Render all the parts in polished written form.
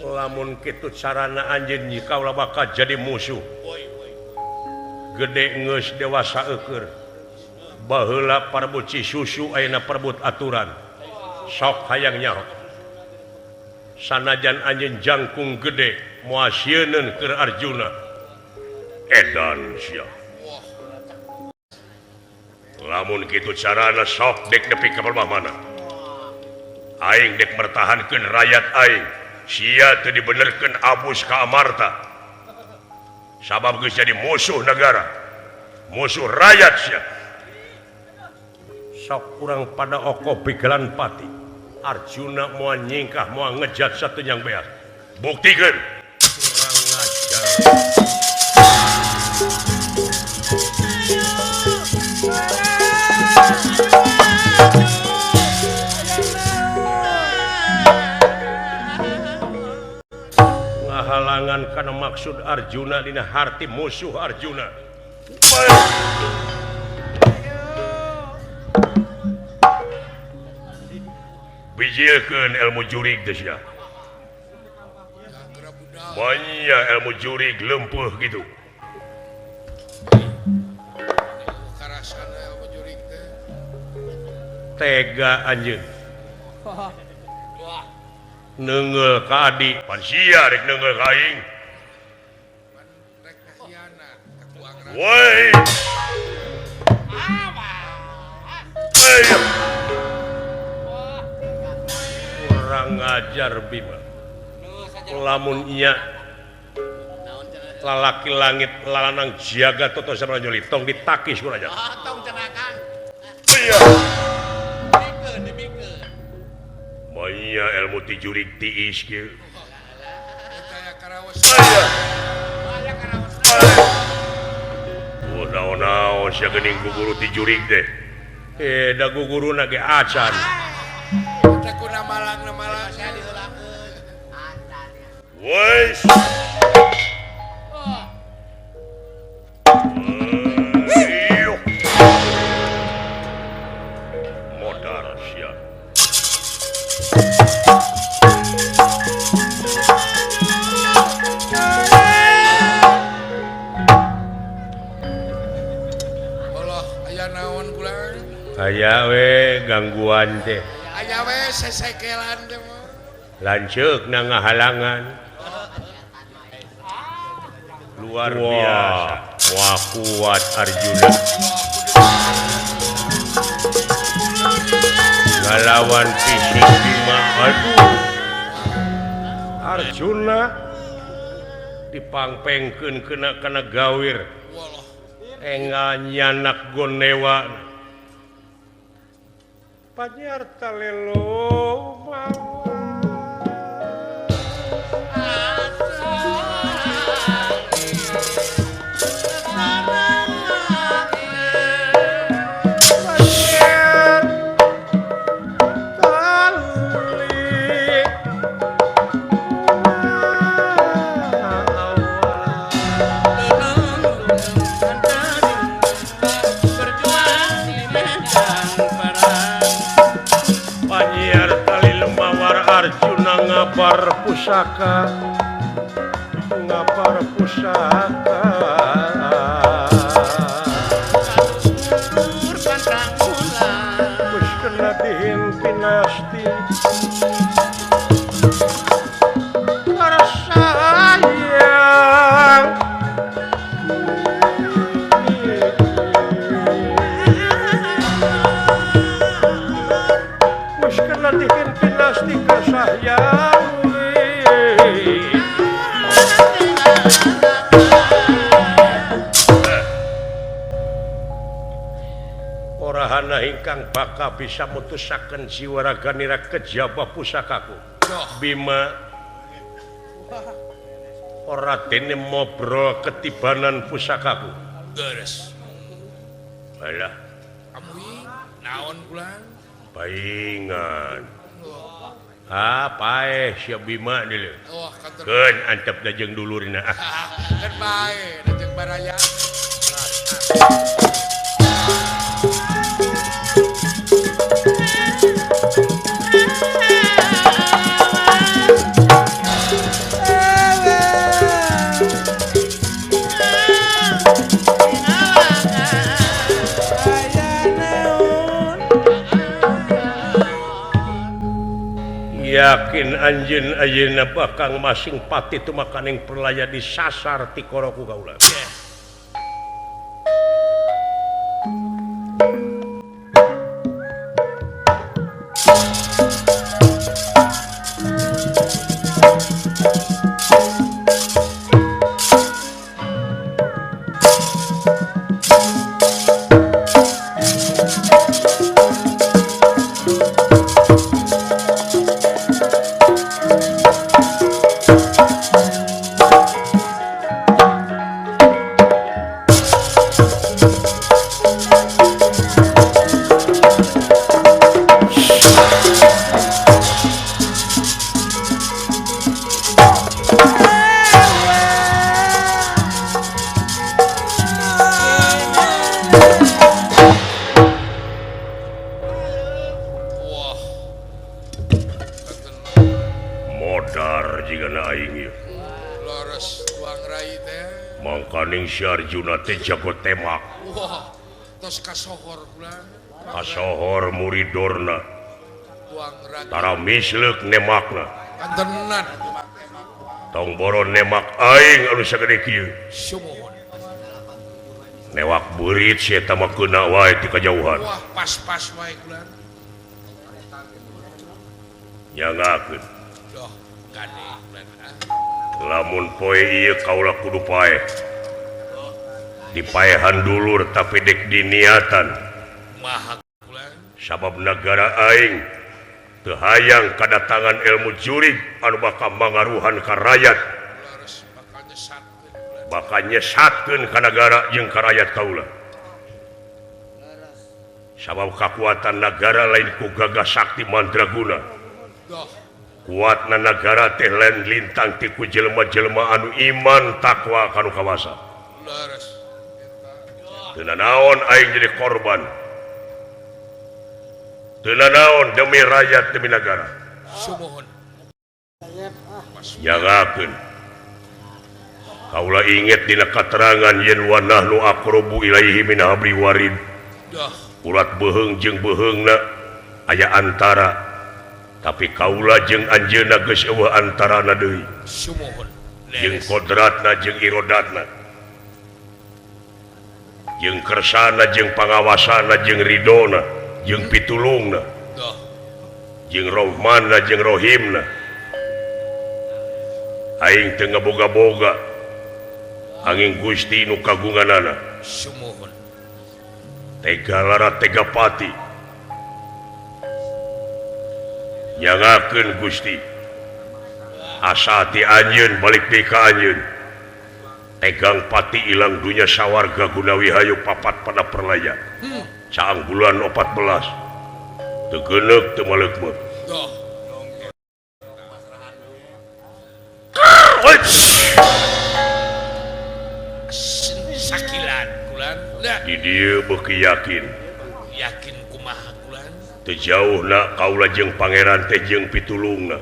Lamun kitu carana anjeun kaula bakal jadi musuh. Gede geus dewasa eueur. Baheula parbut susu ayeuna parbut aturan. Sok hayang nyaho. Sanajan anjeun jangkung gede moal sieuneun keur Arjuna. Edan sia. Lamun kitu carana sok dek nepi ka mana. Aing dek mertahankeun rakyat aing. Sia teu dibenerkeun abus ka Amarta. Sabab geus jadi musuh negara, musuh rakyat sia. Sok urang pada oko bigelan pati. Arjuna moal nyingkah moal ngejat satunyang beas. Buktikeun. Kurang ngajar. Ngahalangan kana maksud Arjuna dina harti musuh Arjuna. Bijilkeun ilmu jurig teh sia. Banyak ilmu jurig lempeuh gitu. Tega anjeun. Neunggeul ka adi, pan sia rek neunggeul ka aing. Woi. Kurang ngajar Bima. Lamun nya lalaki langit lalanang jaga toto samranjoli tong ditakis ku aja. Tong cenakan. Iya. Maya ilmu ti jurig tiis kieu. Oh, naon-naon sia geuning guguru ti jurig teh. Da guguruna ge acan. Teh kuna malang malang sia diheulakeun. Wes. Modar sia. Allah, aya naon kula? Aya we gangguan teh. Aya we sesekelan teh mah. Lanceuk na ngahalangan. Luar biasa. Wah kuat Arjuna. Ngalawan fisik Bima. Aduh. Arjuna dipangpengkeun kena kana gawir. Engal nyanak gonewa. Panyarta lelo mawa. Ngabar pusaka, ngabar pusaka. Wis kena dihimpinasti. Sayang. Wis kena dihimpinasti kasayang. Orahana ingkang bakal bisa mutusaken jiwa raganira kejaba pusakaku. Bima ora dene mobrol ketibanan pusakaku. Deres. Alah. Amuy naon kula? Paingan. Ah, paeh sia Bima deui. Oh, kantor. Keun antep da jeung dulurna. Keun bae da jeung baraya. Yakin anjeun ayeuna bakal masing pati tumakaning perlaya disasar ti koroku kaula. Mangkaning si Arjuna teh jago tembak. Wah, tos kasohor kula. Kasohor muridorna. Tara misleuk nemakna. Kantenan. Tong boro nemak aing anu sagede kieu. Sumuhun. Newak beurit si eta mah keuna wae ti kajauhan. Wah, pas-pas wae kula. Nyangakeun. Doh, gade kula. Lamun poe ieu kaula kudu paeh. Dipaehan dulur tapi dek diniatan. Sabab nagara aing teu hayang kadatangan ilmu jurig anu bakal mangaruhan ka rakyat. Bakal nyesatkeun ka nagara jeung ka rakyat kaula. Sabab kakuatan nagara lain ku gagah sakti mandraguna. Kuatna nagara teh lain lintang ti ku jelema-jelema anu iman takwa kanu kawasa. Teu nanaon aing jadi korban. Teu nanaon demi rakyat demi nagara. Sumuhun. Nyangakeun. Kaula inget dina katerangan yen wa nahnu aqrabu ilaihi min hablil warid. Urat beuheung jeung beuheungna aya antara. Tapi kaula jeung anjeunna geus eueuh antarana deui. Sumuhun. Jeung kodratna jeung irodatna. Jeung kersana jeung pangawasana jeung ridona jeung pitulungna. Jeung rohmanna jeung rohimna. Aing teu ngaboga-boga angin Gusti nu kagunganana. Sumuhun. Tega lara tega pati. Nyangakeun Gusti asa ti anjeun balik deui ka anjeun tegang pati ilang dunya sawarga gunawi hayu papat pada perlaya. Caang bulan 14 teu geuneuk teu maleukmeuk. Sakilan kulan di dieu beuki yakin. Yakin kumaha kulan? Teu jauhna kaula jeung pangeran teh jeung pitulungna.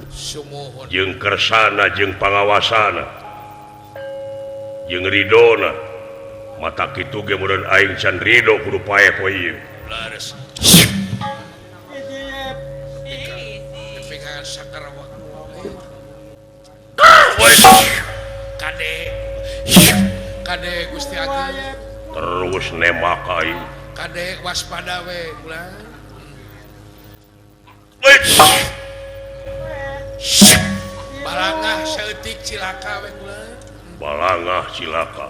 Sumuhun. Jeung kersana jeung pangawasana. Jeung ridona. Mata kitu ge meureun aing can rido kudu paeh poe ieu. Leres. Nepi ka sakarawa. Kade. Kade Gusti Agung. Terus nemak aing. Kade waspada we ulah. Balangah saeutik cilaka we ulah. Balangah cilaka.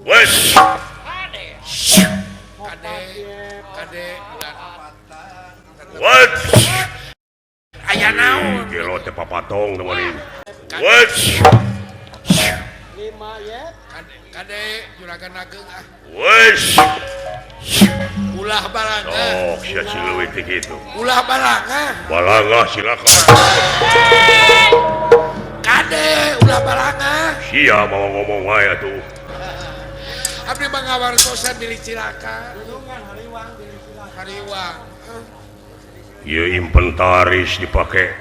Wes. Kade. Kade kade ulah. Wes. Aya naon? Gelo teh papatong teman ini. Wes. Lima ya. Kade juragan ageng ah. Wes. Ulah balangah. Oh, sia cileuit teh kitu. Ulah balangah. Balangah silakan. Kade ulah balangah. Sia mau ngomong wae atuh. Abdi mah ngawartosan bilih cilaka. Gunungan hariwang bilih cilaka. Hariwang. Ieu inventaris dipake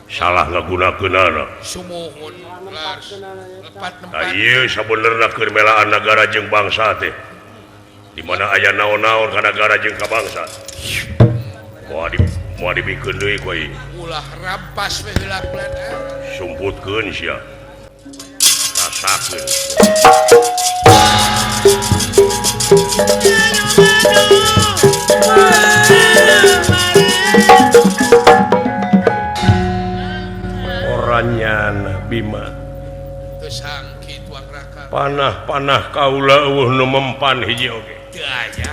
salah ngagunakeunana. Sumuhun lars. Lepat nempat. Ieu sabenerna keur melaan nagara jeung bangsa teh. Di mana aya naon-naon ka nagara jeung ka bangsa. Moal dibikeun deui ku aing. Ulah rampas we heula plan. Sumputkeun sia. Rasakeun. Oranyana Bima. Panah-panah kaula eueuh nu mempan hiji oge. Teu aya.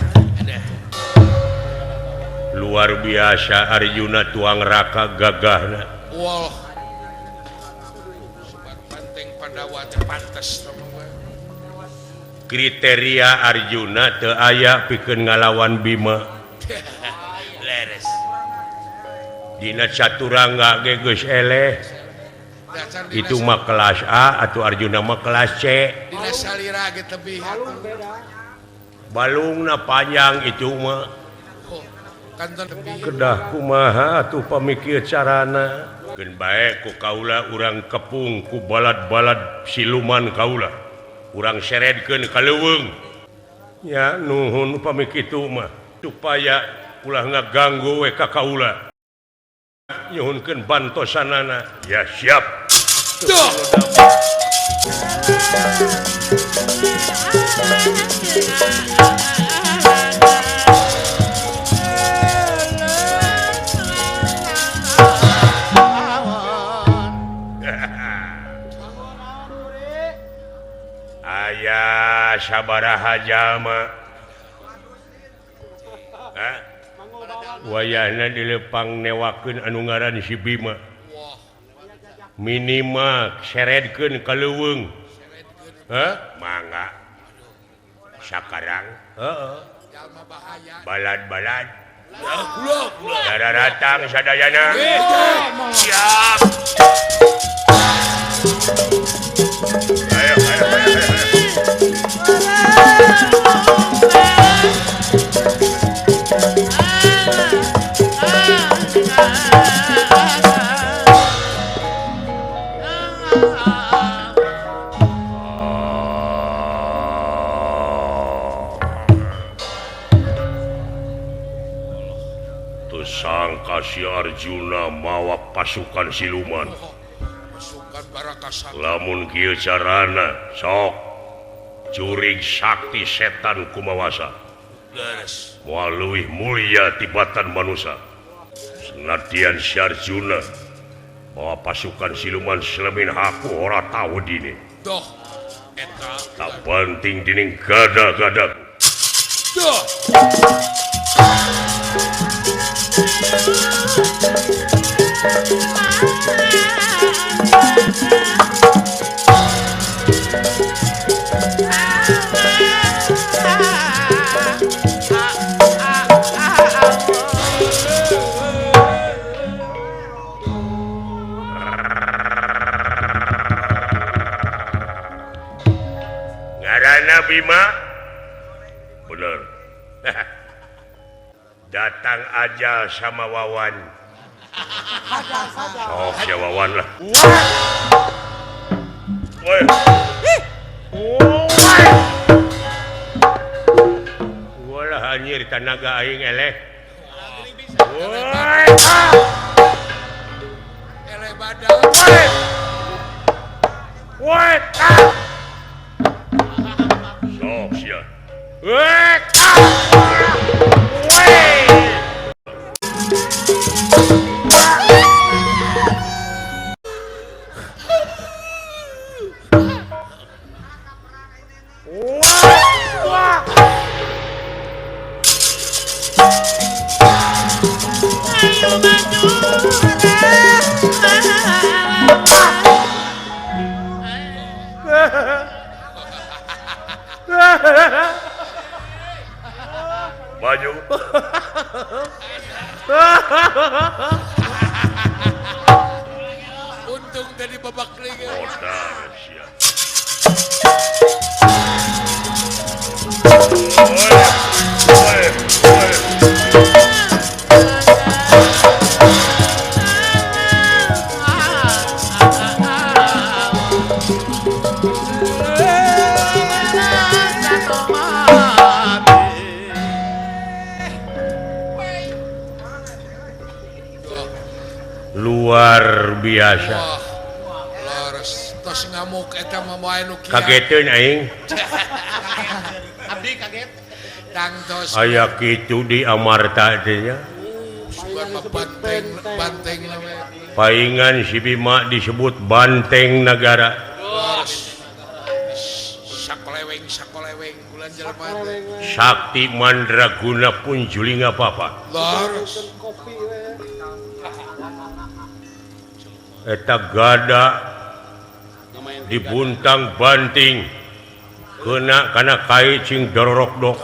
Luar biasa Arjuna tuang raka gagahna. Wah. Sobat banteng Pandawa teh pantes. Kriteria Arjuna teu aya pikeun ngalawan Bima. Leres. Dina caturangga ge geus eleh. Itu mah kelas A atau Arjuna mah kelas C. Dina salira ge tebih atuh. Balungna panjang itu mah. Kedah kumaha atuh pamikir carana. Keun bae ku kaula urang kepung ku balad-balad siluman kaula. Urang seredkeun ka leuweung. Nya nuhun upami kitu mah supaya ulah ngaganggu we ka kaula. Nyuhunkeun bantosanana. Ya siap. Duh. Aya sabaraha jalma. Wayahna dilepang newakeun anu ngaran si Bima. Minimal seredkeun ka leuweung. Heh, mangga. Sakarang. Heeh. Balad-balad. Daratang sadayana. Siap. Ayo, ayo, ayo, ayo. Tersangka si Arjuna mawa pasukan siluman. Lamun kieu carana sok jurig sakti setan kumawasa. Moal leuwih mulia tibatan manusia. Senadian si Arjuna mawa pasukan siluman selemin haku ora tahu dini. Doh eta tak penting dining gada-gada. Doh. Ngaranna Bima? Bener. Datang aja sama Wawan. Sok ya Wawan lah. Woi. Walah anjir tanaga aing eleh. Woi. Eleh badal. Woi. Sok sia. Woi. Maju. Untung tadi babak liga. Modar sia. Oi, oi, oi. Luar biasa. Wah, leres tos ngamuk eta mah moal nu kieu. Kageteun aing. Abdi kaget. Tangtos. Aya kitu di Amarta teh nya. Sugan mah banteng banteng we. Paingan si Bima disebut banteng nagara. Leres. Sakoleweng sakoleweng bulan jelema teh. Sakti mandraguna pun julinga papa. Leres. Eta gada dibuntang banting kena kana kai cing dororok-dok.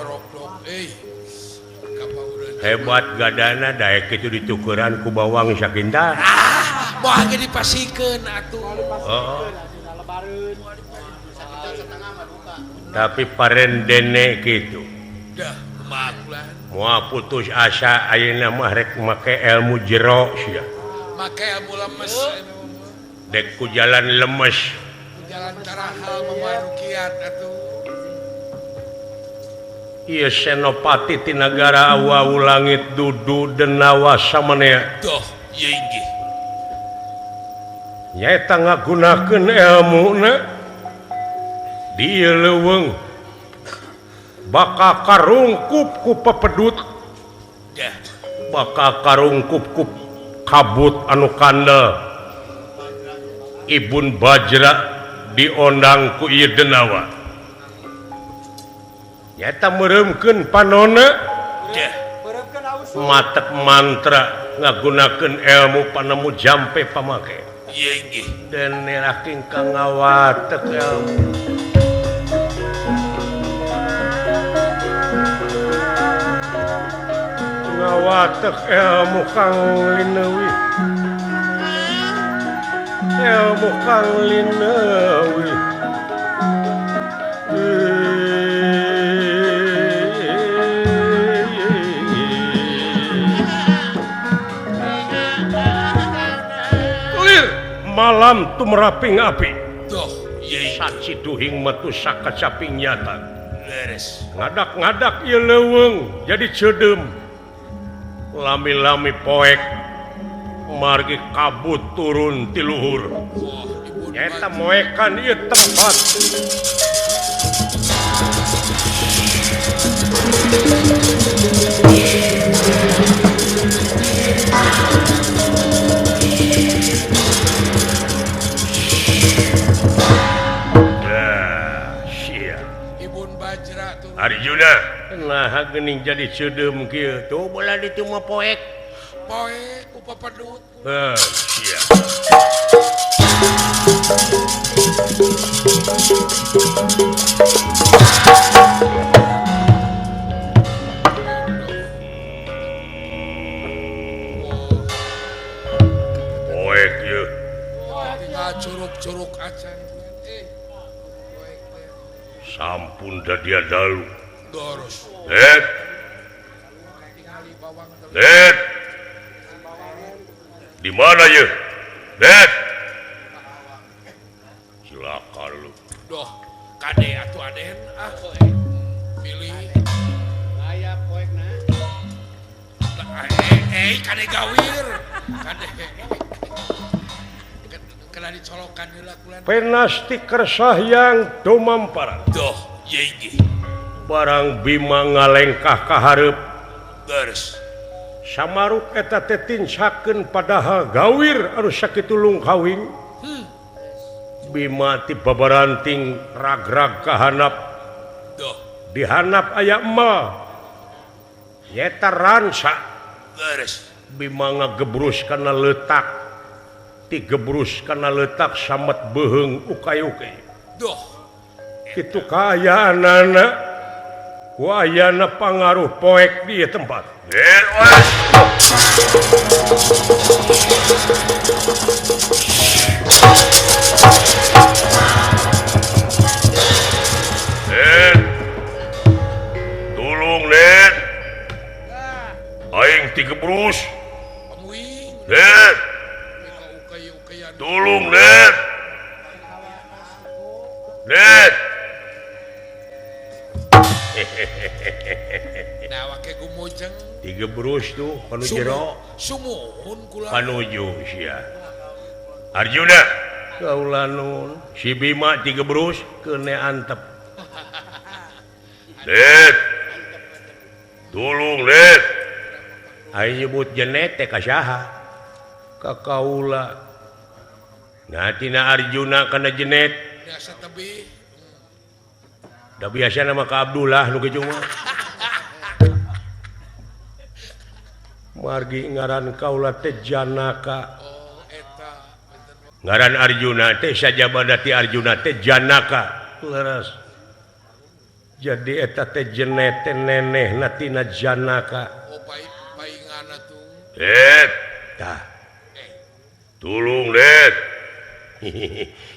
Hebat gadana daek kitu ditukeran ku bawang sakinta. Ah, moal ge dipasikeun atuh. Oh. Tapi parendene kitu. Dah, kumaha moal putus asa ayeuna mah rek make ilmu jero sia. Make ilmu lemes. Dek ku jalan lemes. Ku jalan tarahal mamarukiat atuh. Ieu senopati ti nagara Awu Langit Dudu Denawa samanea. Doh, ieu inggih. Nyaeta ngagunakeun elmuna di ieu leuweung bakal karungkup ku pepedut. Dah. Bakal karungkup ku kabut anu kandel. Ibun Bajra diondang ku ieu Denawa. Nyata meureumkeun panona matek mantra ngagunakeun ilmu panemu jampe pamake. Ieu inggih. Den neraking kang ngawatek ilmu. Ngawatek ilmu kang lineuwih. Ilmu kang lineuwih. Malam tumraping api. Doh, ieu saciduhing metu sakacaping nyata. Leres. Ngadak-ngadak ieu leuweung jadi ceudeum. Lami-lami poek margi kabut turun ti luhur. Nyaeta moekan ieu tempat. Arjuna nah geuning jadi ceudeum kieu tuh bola ditu mah poek poek ku papedut heuh sia poek ieu tinggal curug-curug acan sampun dadia dalu. Doros. Let. Let. Di mana ye? Let. Cilaka lu. Doh, kade atuh aden ah pilih. Aya poekna. Kade gawir. Kade. Kena dicolokan heula kulan. Penasti kersahyang dumamparan. Doh, ieu inggih. Barang Bima ngalengkah ka hareup. Leres. Samaruk eta teh tinsakeun padahal gawir anu sakitu lungkawing. Bima ti babaranting ragrag ka handap. Doh. Di handap aya emal. Nyeta ransa. Leres. Bima ngagebrus kana leutak. Tigebrus kana leutak samet beuheung ukay-ukay. Doh. Kitu kaayaanana ku ayana pangaruh poek di tempat. Tulung Nen. Aing tigebrus. Nen. Tulung Nen. Nen. Digebrus tuh kanu jero. Sumuhun kula. Panuju sia. Arjuna kaula nun. Si Bima digebrus keune antep. Let. Tulung let. Aing nyebut jenet teh ka saha? Ka kaula. Nah tina Arjuna kana jenet. Biasa tebih. Da biasa nama ka Abdullah nu kitu mah. Margi ngaran kaula teh Janaka. Oh eta. Ngaran Arjuna teh sajabana ti Arjuna teh Janaka. Leres. Jadi eta teh jenet teh nenehna tina Janaka. Oh paingana tuh. Eh, tah. Tulung let.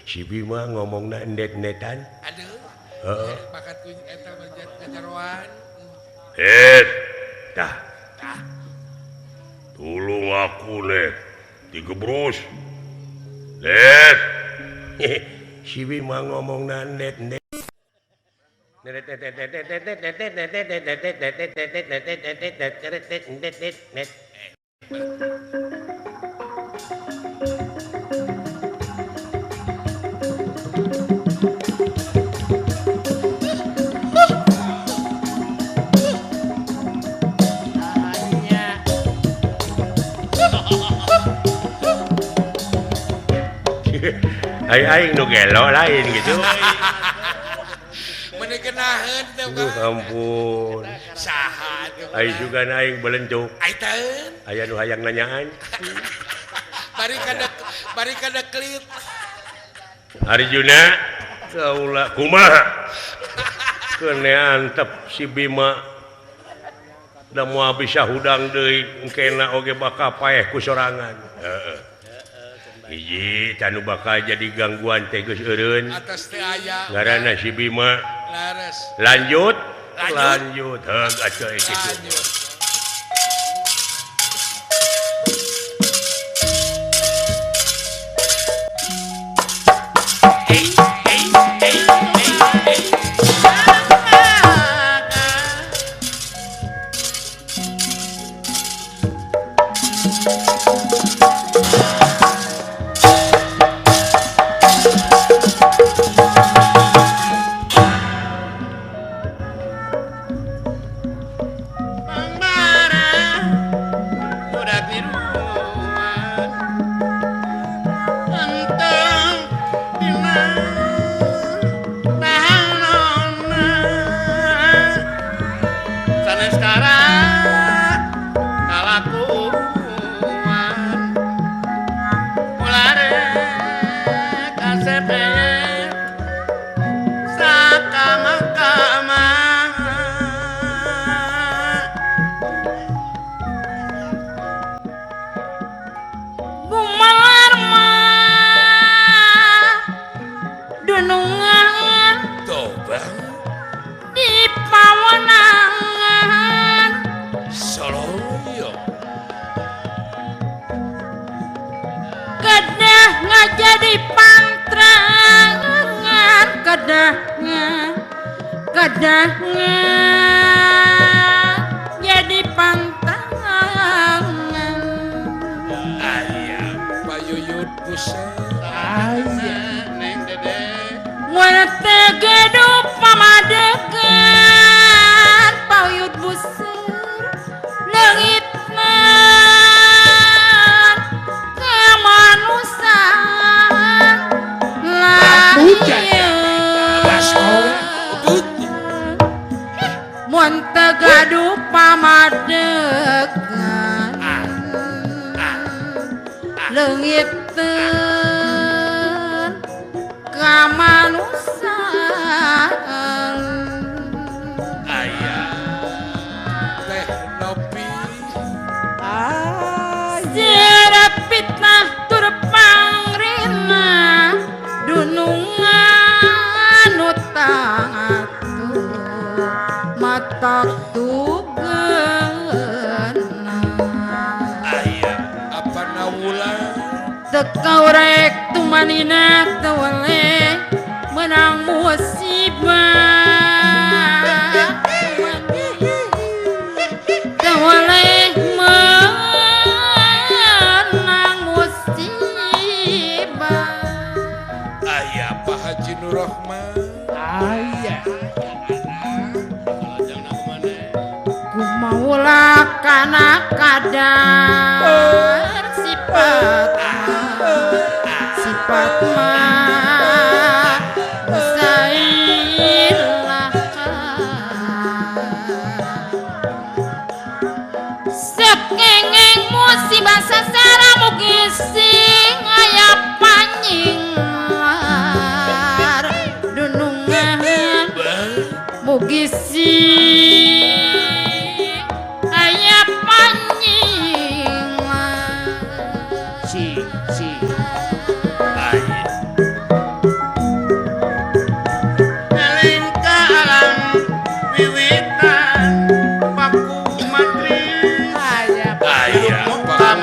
Si Bima ngomongna endet-endetan. Aduh. Heeh. Bakat ku eta ngajaroan. Eh, tah. Tah. Tulung aku let. Digebrus. Let. Si Bima ngomongna endet-endet. Aing nu gelo lain gitu. Menekenaheun teh Duh ampun. Saha teh? Ai sugan aing belentuk. Ai taeun. Aya nu hayang nanyaan. Bari kada klit. Arjuna kaula kumaha? Keune antep si Bima. Da moal bisa hudang deui engkena oge bakal paeh ku sorangan. Heeh. Hiji tanu bakal jadi gangguan teh geus eureun. Atas teh aya. Ngaranna si Bima. Lares. Lanjut. Lanjut. Heug atuh kitu. Lanjut. Jadi pantangan. Aya payuyut buset. Aya Neng Dede. Mun teu gaduh pamadegan payuyut buset leungitna kamanusan lah ieu. Mun teu gaduh pamadegan leungiteun kamanusan. Aya teh nopi Sirep fitnah tur pangrina dunungan nu tangatu matak tugeuna. Aya apa nawulan Teu kaurek tumanina teu weleh meunang musibah. Teu weleh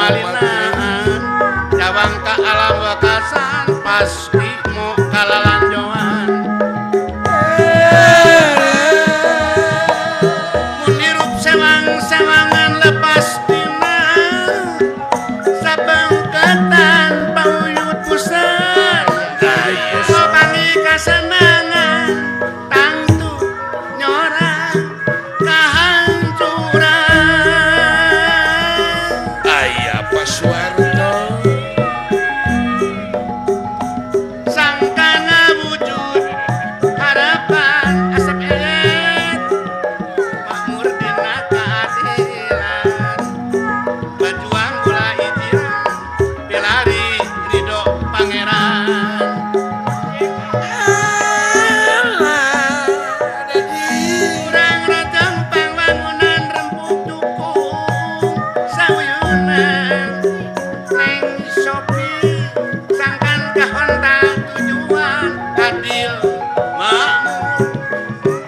Malinaan jawang ka alam wekasan pasti mo kalalanjoan mun hirup sewang-sewangan lepas dina sabengketan pauyut pusat sopangi kasenangan tangtu nyora kahancuran Aya Pak Suwarno sangkana wujud harapan asap elet makmur dina keadilan berjuang gula ijiran pilari ridho pangeran urang rajang pangwangunan rempuk dukung sauyunan neng Sopi sangkan kahonta tujuan adil makmur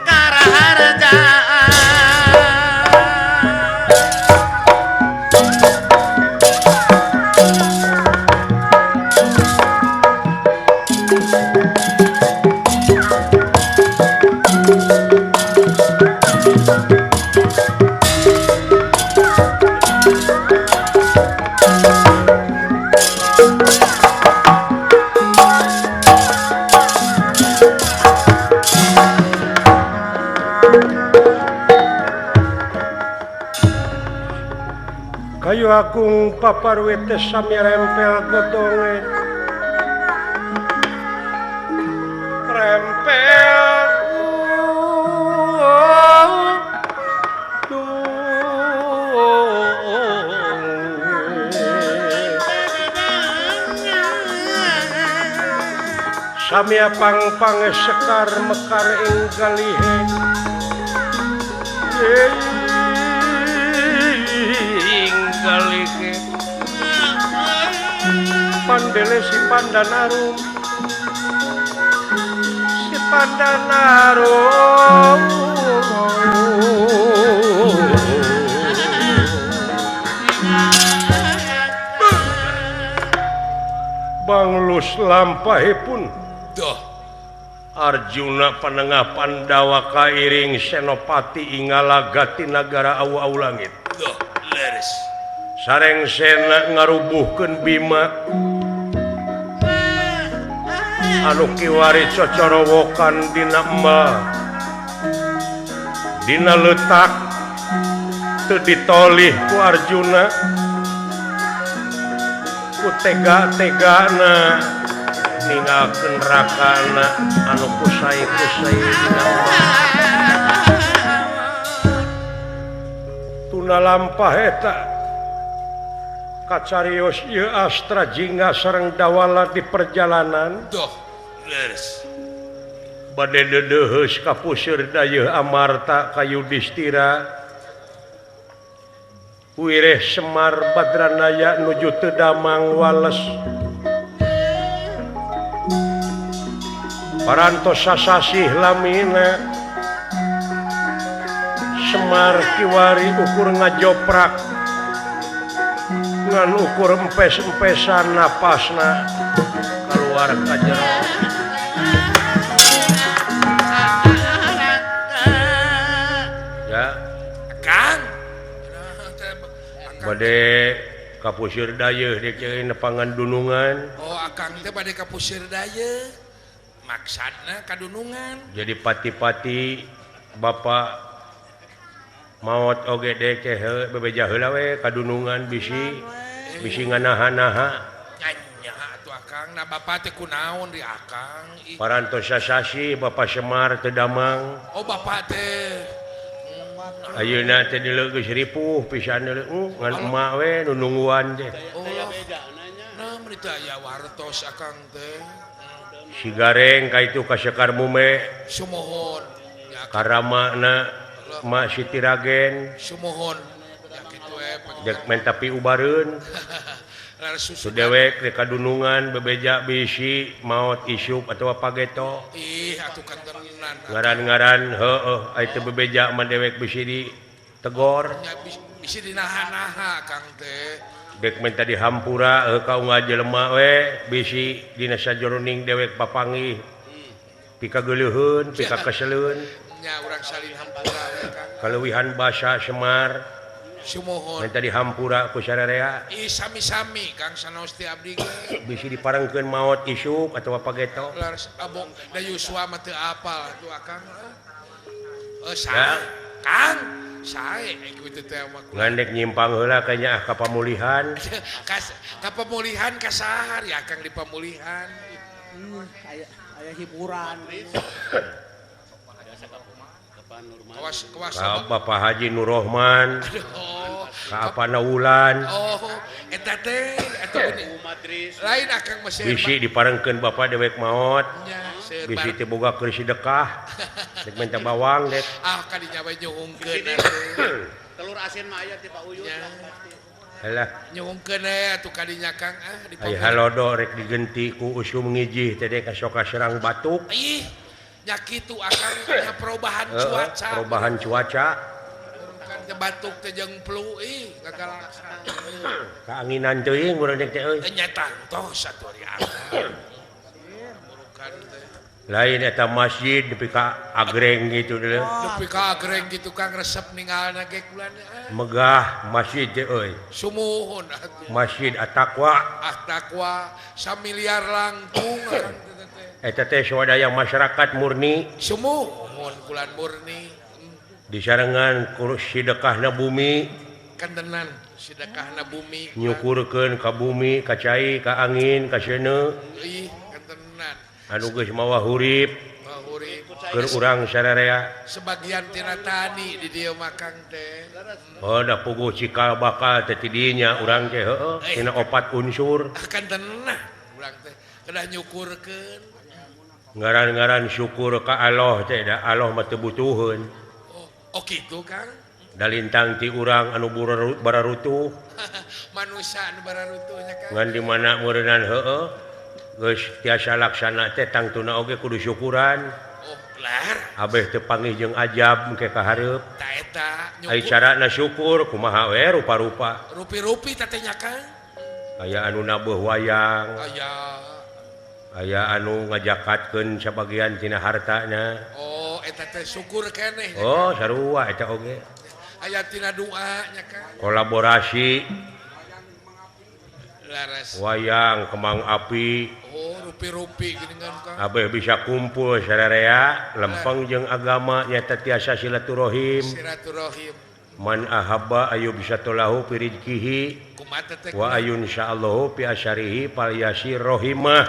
karaharjaan. Kayu agung paparwete sami rempel godonge rempel samia pang-pange sekar mekar ing galihe ing galihe pandele si Pandanarum si Pandanarum banglus lampahipun Duh Arjuna panengah Pandawa kairing Senopati Ingalagati nagara awu-awu langit. Duh leres Sareng sena ngarubuhkeun Bima anu kiwari cocorowokan dina emal dina letak teu ditolih ku Arjuna ku tega-tegana ninggalkeun rakana anu kusai-kusai dina emal tuna lampah eta kacarios ieu Astra Jingga sareng Dawala di perjalanan. Duh leres bade deudeuheus ka puseur dayeuh Amarta ka Yudhistira wireh Semar Badranaya nuju teu damang wales parantos sasasih lamina Semar kiwari ukur ngajoprak ngan ukur empes-empesan napasna keluar ka jero. Ya Kang bade ka puseur dayeuh deuk nepangan dunungan. Oh akang teh bade ka puseur dayeuh maksadna kadunungan. Jadi pati-pati bapak maot oge dek bebeja heula we kadunungan bisi bisi nganaha-naha. Nya atuh akang na bapak teh kunaon di akang. Parantos sasasi bapak Semar teu damang. Oh bapak teh ayeuna teh deuleu geus ripuh pisan deuleu ngan emak we nu nungguan teh. Oh nah mun teu aya wartos akang teh. Si Gareng ka itu ka Sekar Mume. Sumuhun. Karamana Mak Siti Ragen. Sumuhun. Ya kitu we. Dek menta piubareun. Su dewek rek kadunungan bebeja bisi maot isuk atawa pageto. Ih atuh kantenan. Ngaran-ngaran heueuh ai teu bebeja mah dewek bisi di tegor. Nya bisi dinaha-naha Kang teh. Dek minta dihampura kau ngajelema we bisi dina sajroning dewek papanggih pika geuleuheun pika keseleun nya urang salin hampura we Kang kaleuwihan basa Semar sumuhun minta dihampura ku sararea ih sami-sami Kang sanaos ti abdi ge bisi diparengkeun maot isuk atawa pageto laras abong da Yuswa mah teu apal atuh akang sae Kang sae kitu teh mah ngandek nyimpang heula kayaknya ah ka pamulihan ka pamulihan ka saha ya Kang di pamulihan aya hiburan kawas kawas ka Bapak Haji Nurrohman ka Apana Wulan oh eta teh eta lain akang mah bisi diparengkeun bapak dewek maot bisi teu boga keur sedekah dek minta bawang dek ah kadinya we nyuhungkeun telur asin mah aya ti Pak Uyut lah pasti halah nyuhungkeun we atuh kadinya Kang ah di ai halodo rek digenti ku usum ngijih teh dek sok kaserang batuk ih nya kitu akang nya perubahan cuaca perubahan cuaca kan teh batuk teh jeung flu ih gagalaksa kaanginan teuing urang dek teh euy nya tangtos atuh ari akang murukan teh lain eta masjid nepi ka agreng gitu deh nepi ka agreng gitu Kang resep ningalna ge kulan megah masjid teh euy sumuhun atuh Masjid At-Taqwa At-Taqwa samiliar langkung akang eta teh swadaya masyarakat murni sumuhun kulan murni disarengan ku sedekahna bumi kantenan sedekahna bumi nyukurkeun ka bumi ka cai ka angin ka seuneu ih kantenan anu geus mawa hurip keur urang sararea sebagian tina tani di dieu mah Kang teh oh da puguh cikal bakal teh ti dinya urang teh heueuh tina opat unsur kantenan urang teh kedah nyukurkeun ngaran-ngaran syukur ka Allah teh da Allah mah teu butuheun oh kitu Kang dalintang ti urang anu bararutuh manusia anu bararutuh nya Kang ngan di mana meureunnan heueuh geus tiasa laksana teh tangtuna oge kudu syukuran oh lar abeh teu panggih jeung ajab engke ka hareup ta eta ai carana syukur kumaha we rupa-rupa rupi-rupi teh nya Kang aya anu nabuh wayang aya aya anu ngajakatkeun sabagian tina hartana oh eta teh syukur keneh oh sarua eta oge aya tina doa nya Kang kolaborasi laras wayang kembang api oh rupi-rupi geuningan Kang abeh bisa kumpul sararea lempeng jeung agama nyata tiasa silaturahim silaturahim man ahabba ayu bisatolahu fi rizqihi wa ayun insyaallahu fi asyarihi falyasir rohimah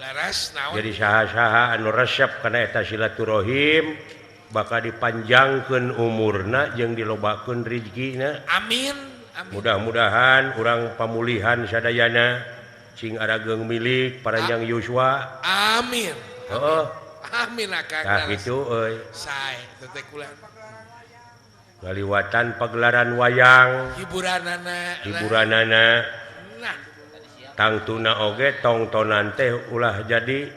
laras naon jadi saha-saha anu resep kana eta silaturahim bakal dipanjangkeun umurna jeung dilobakeun rizkina amin. Amin. Mudah-mudahan urang pamulihan sadayana sing arageung milik paranjang yuswa amin heeh amin akang tah kitu euy sae teh kulan ngaliwatan pagelaran wayang hiburanana hiburanana nah tangtuna oge tongtonan teh ulah jadi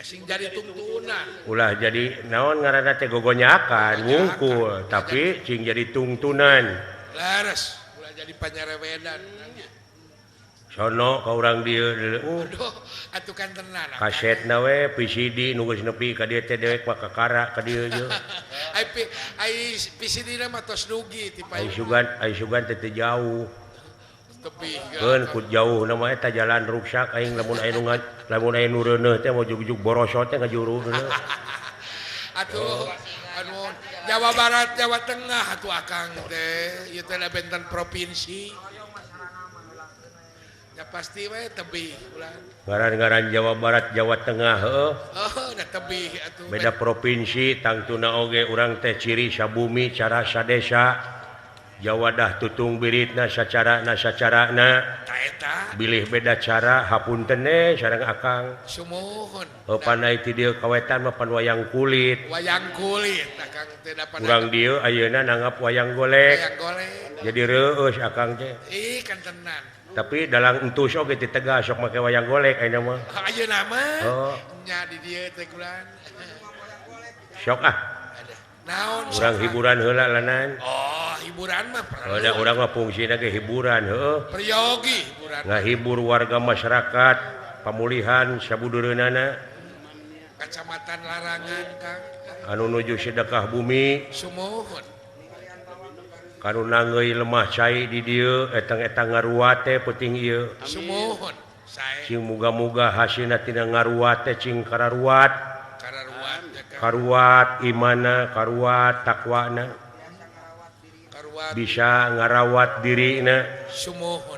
sing jadi tungtunan ulah jadi naon ngaranna teh gogonyakan wungkul tapi sing jadi tungtunan laras ulah jadi panyarewedan sono ka urang dieu aduh atuh kan tenan kasetna we VCD nu geus nepi ka dieu teh dewek mah kakara ka dieu je ai VCD na mah tos dugi ti ai sugan teh teu jauh tepi keun ku jauh na mah eta jalan ruksak aing lamun aya nu lamun aya nu reuneuh teh mau jug-jug borosot teh ngajuru reuneuh atuh anu Jawa Barat Jawa Tengah atuh akang teh ieu teh benten provinsi ya pasti we tebih ulah ngaran-ngaran Jawa Barat Jawa Tengah heueuh oh da tebih atuh beda provinsi tangtuna oge urang teh ciri sabumi cara sadesa Jawadah tutung biritna sacarana sacarana ta eta bilih beda cara hapunten we sareng akang sumuhun heuh pandai ti dieu kawetan mah pan wayang kulit akang teh dapat urang dieu ayeuna nanggap wayang golek jadi reueus akang teh ih kan tenan tapi dalang entus oge ti Tegal sok make wayang golek ayeuna mah ayeuna mah oh nya di dieu teh kulan sok ah Naon urang hiburan heula lanan. Oh, hiburan mah perlu. Ada urang mah fungsina ge hiburan heuh. Peryogi hiburan. Ngahibur warga masyarakat pamulihan sabudureunana. Kacamatan Larangan Kang. Anu nuju sedekah bumi. Sumuhun. Kanu nanggeuy lemah cai di dieu etang-etang ngaruat teh peuting ieu. Sumuhun. Sae. Cing muga-muga hasilna tina ngaruat teh cing kararuat. Karuat imana, karuat takwana, bisa ngarawat dirina, sumuhun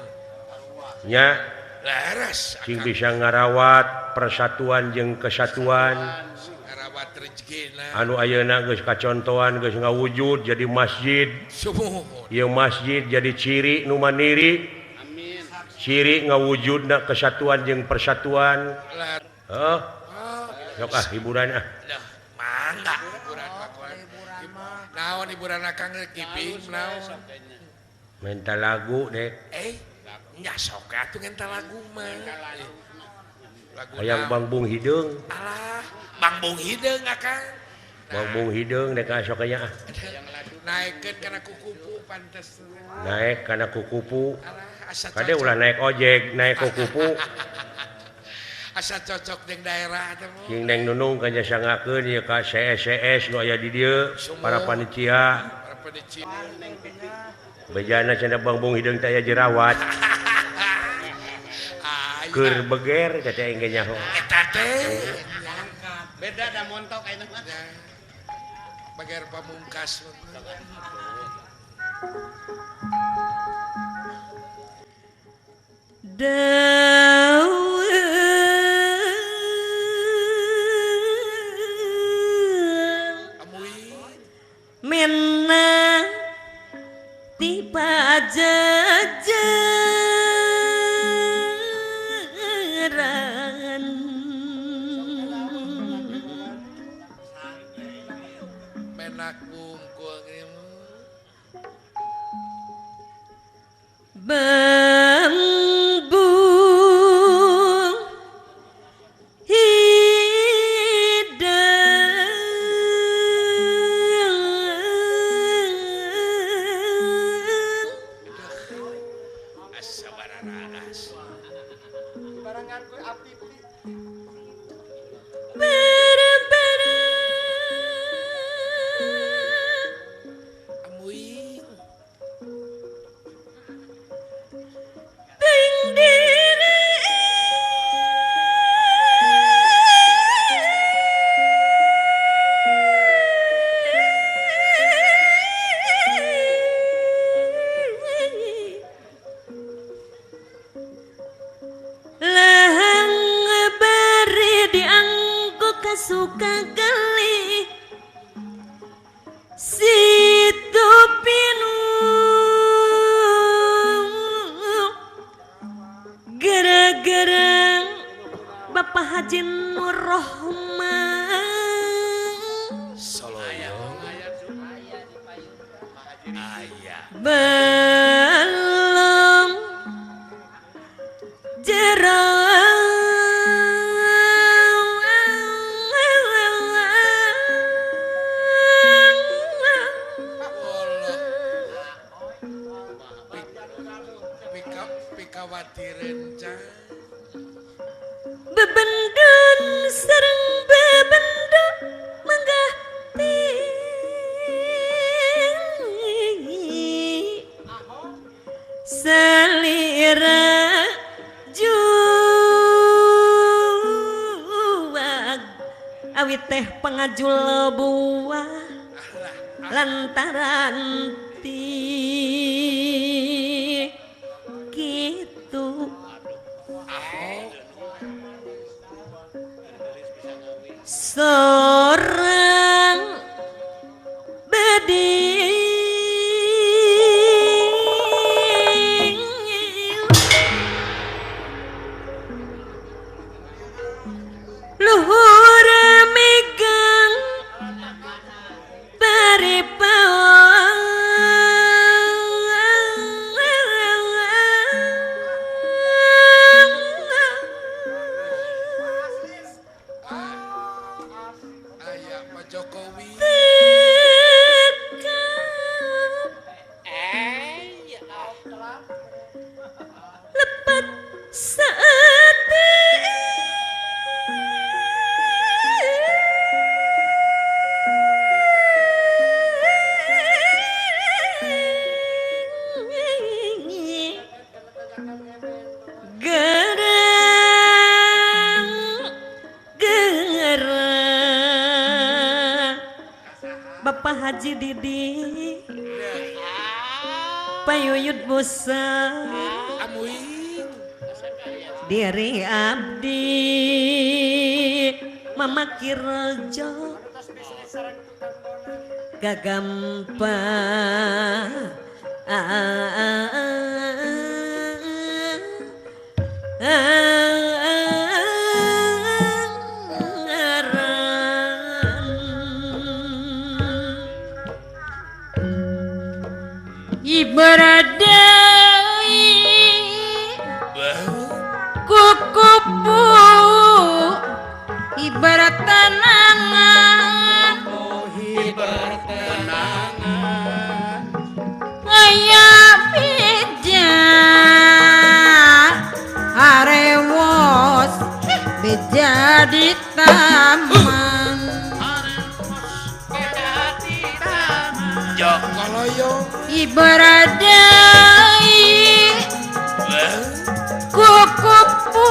nya, leres, cing bisa ngarawat persatuan jeung kesatuan, ngarawat rezekina, anu ayeuna geus kacontohan geus ngawujud jadi masjid, sumuhun, ieu masjid jadi ciri nu mandiri, amin, ciri ngawujudna kesatuan jeung persatuan, heuh, sok ah hiburan ah. Mangga hiburan mah. Naon hiburan akang kiping naon? Minta lagu deh. Nya sok atuh ngenta lagu mah. Lagu hayang Bangbung Hideung. Alah, Bangbung Hideung akang. Bangbung Hideung dek sok nya ah. Naikeun kana kukupu pantes. Naik kana kukupu. Alah, asa kade ulah naik ojek, naik kukupu. Asa cocok jeung daerah teh mah. Cing Neng Nunung kan jasa ngakeun ieu ka CSCS nu aya di dieu, para panitia. Para panitia. Bejana cenah Bangbung Hideung teh aya jerawat. Keur beger teh aing ge nyaho. Eta teh beda da montok ayeuna mah. Beger pamungkas. Mena ti pajajaran menak bungkul bambu suka geli situ pinu gara-gara Bapak Haji Nur Rohman Soloyo belum jerang bebendun sareng bebendo manggah tinggi selira juag awit teh pangajul buah lantaran ti kitu sorang bedil luhur megang paripawan Saat gerang gerang Bapak Haji Didi Payuyut Musa Amuing diri abdi Mama Kirojo gagampa Ibaradai kukupu ibarat tanangan aya beja arewos beja di taman ibaradai kukupu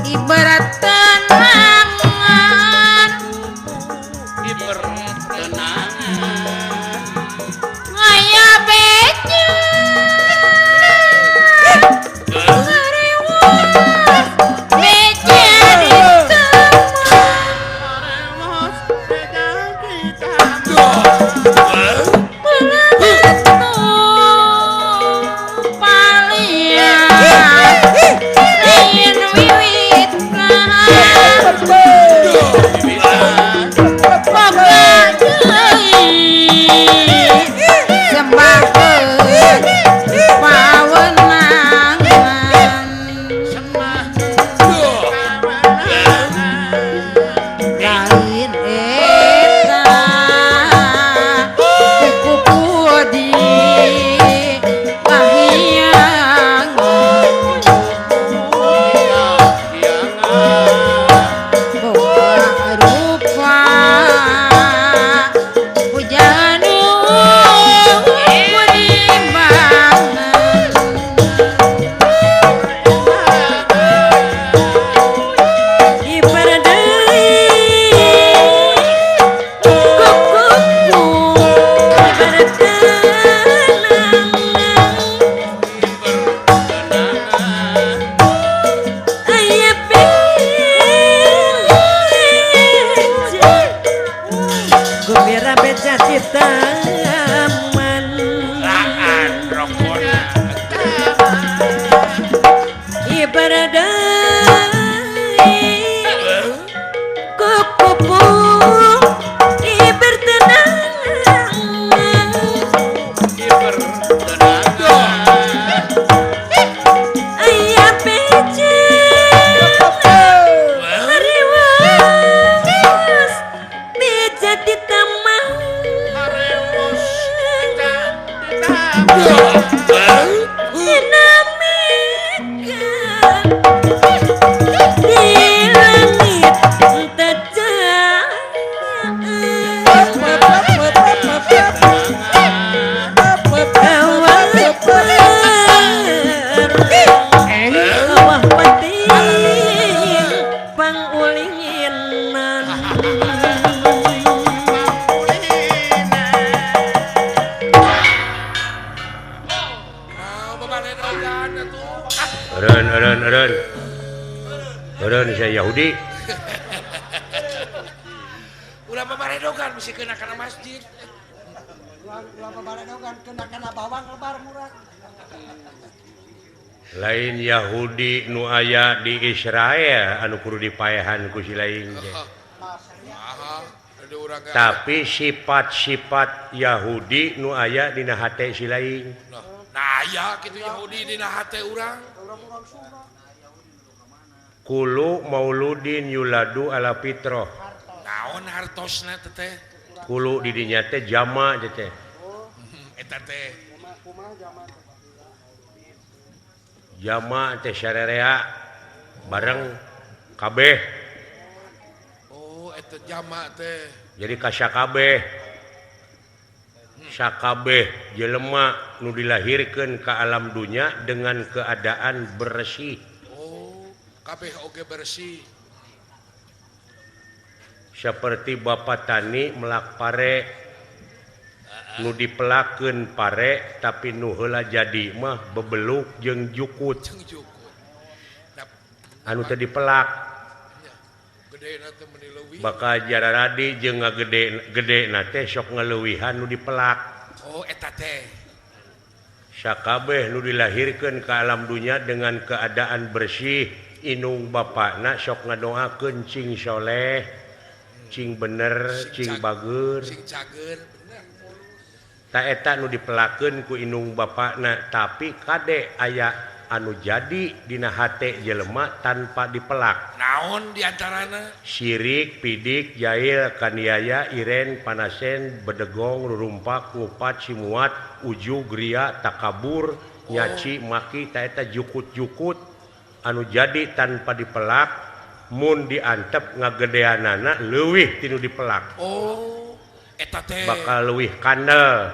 ibarat tanangan ngaya beja arewos beja di taman Lain eta kukupu di kahiyang boga rupa pujanu kurimbangan. Ibaradai kukupu ibarat tanangan aya beja gembira beja di taman Laan rokona ibaradai kukupu ibertenangan aya beja hariwas beja di taman dinamika di langit tajam Awah penting pangulinginan Nah, babaledogan atuh. Ah, Eureun eureun eureun. Eureun sia Yahudi. ulah babaledogan bisi kena kana masjid. Ulah babaredogan kena kana bawang lebar murah. Lain Yahudi nu aya di Israel anu kudu dipaehan ku si lain teh. Aha, ada urang ge. Tapi sifat-sifat Yahudi nu aya dina hate si lain. Nah, aya kitu Yahudi dina hate urang. Kulu mauludin yuladu ala fitrah. Naon hartosna teh teh? Kulu di dinya teh jama teh teh. Eta teh. Jama teh sarerea bareng kabeh. Oh, eta jama teh. Jadi ka sakabeh. Sakabeh jelema nu dilahirkeun ka alam dunya dengan keadaan bersih. Oh, kabeh oge bersih. Seperti bapak tani melak pare nu dipelakeun pare tapi nu heula jadi mah bebeluk jeung jukut. Jeung jukut. Anu teu dipelak. Gedena teh meuni leuwih. Bakal jararadi jeung ngagede gedena teh sok ngaleuwihan nu dipelak. Oh, eta teh. Sakabeh nu dilahirkeun ka alam dunya dengan keadaan bersih, inung bapakna sok ngadoakeun cing soleh, cing bener, cing bager, cing cager, bener. Ta eta nu dipelakeun ku inung bapakna, tapi kade aya anu jadi dina hate jelema tanpa dipelak. Naon diantarana? Sirik, pidik, jail, kaniaya, iren, panasen, bedegong, rurumpak, ngupat, simuat, ujug, ria, takabur, nyaci, maki, ta eta jukut-jukut anu jadi tanpa dipelak mun diantep ngagedeanana leuwih tinu dipelak. Oh, eta teh bakal leuwih kandel.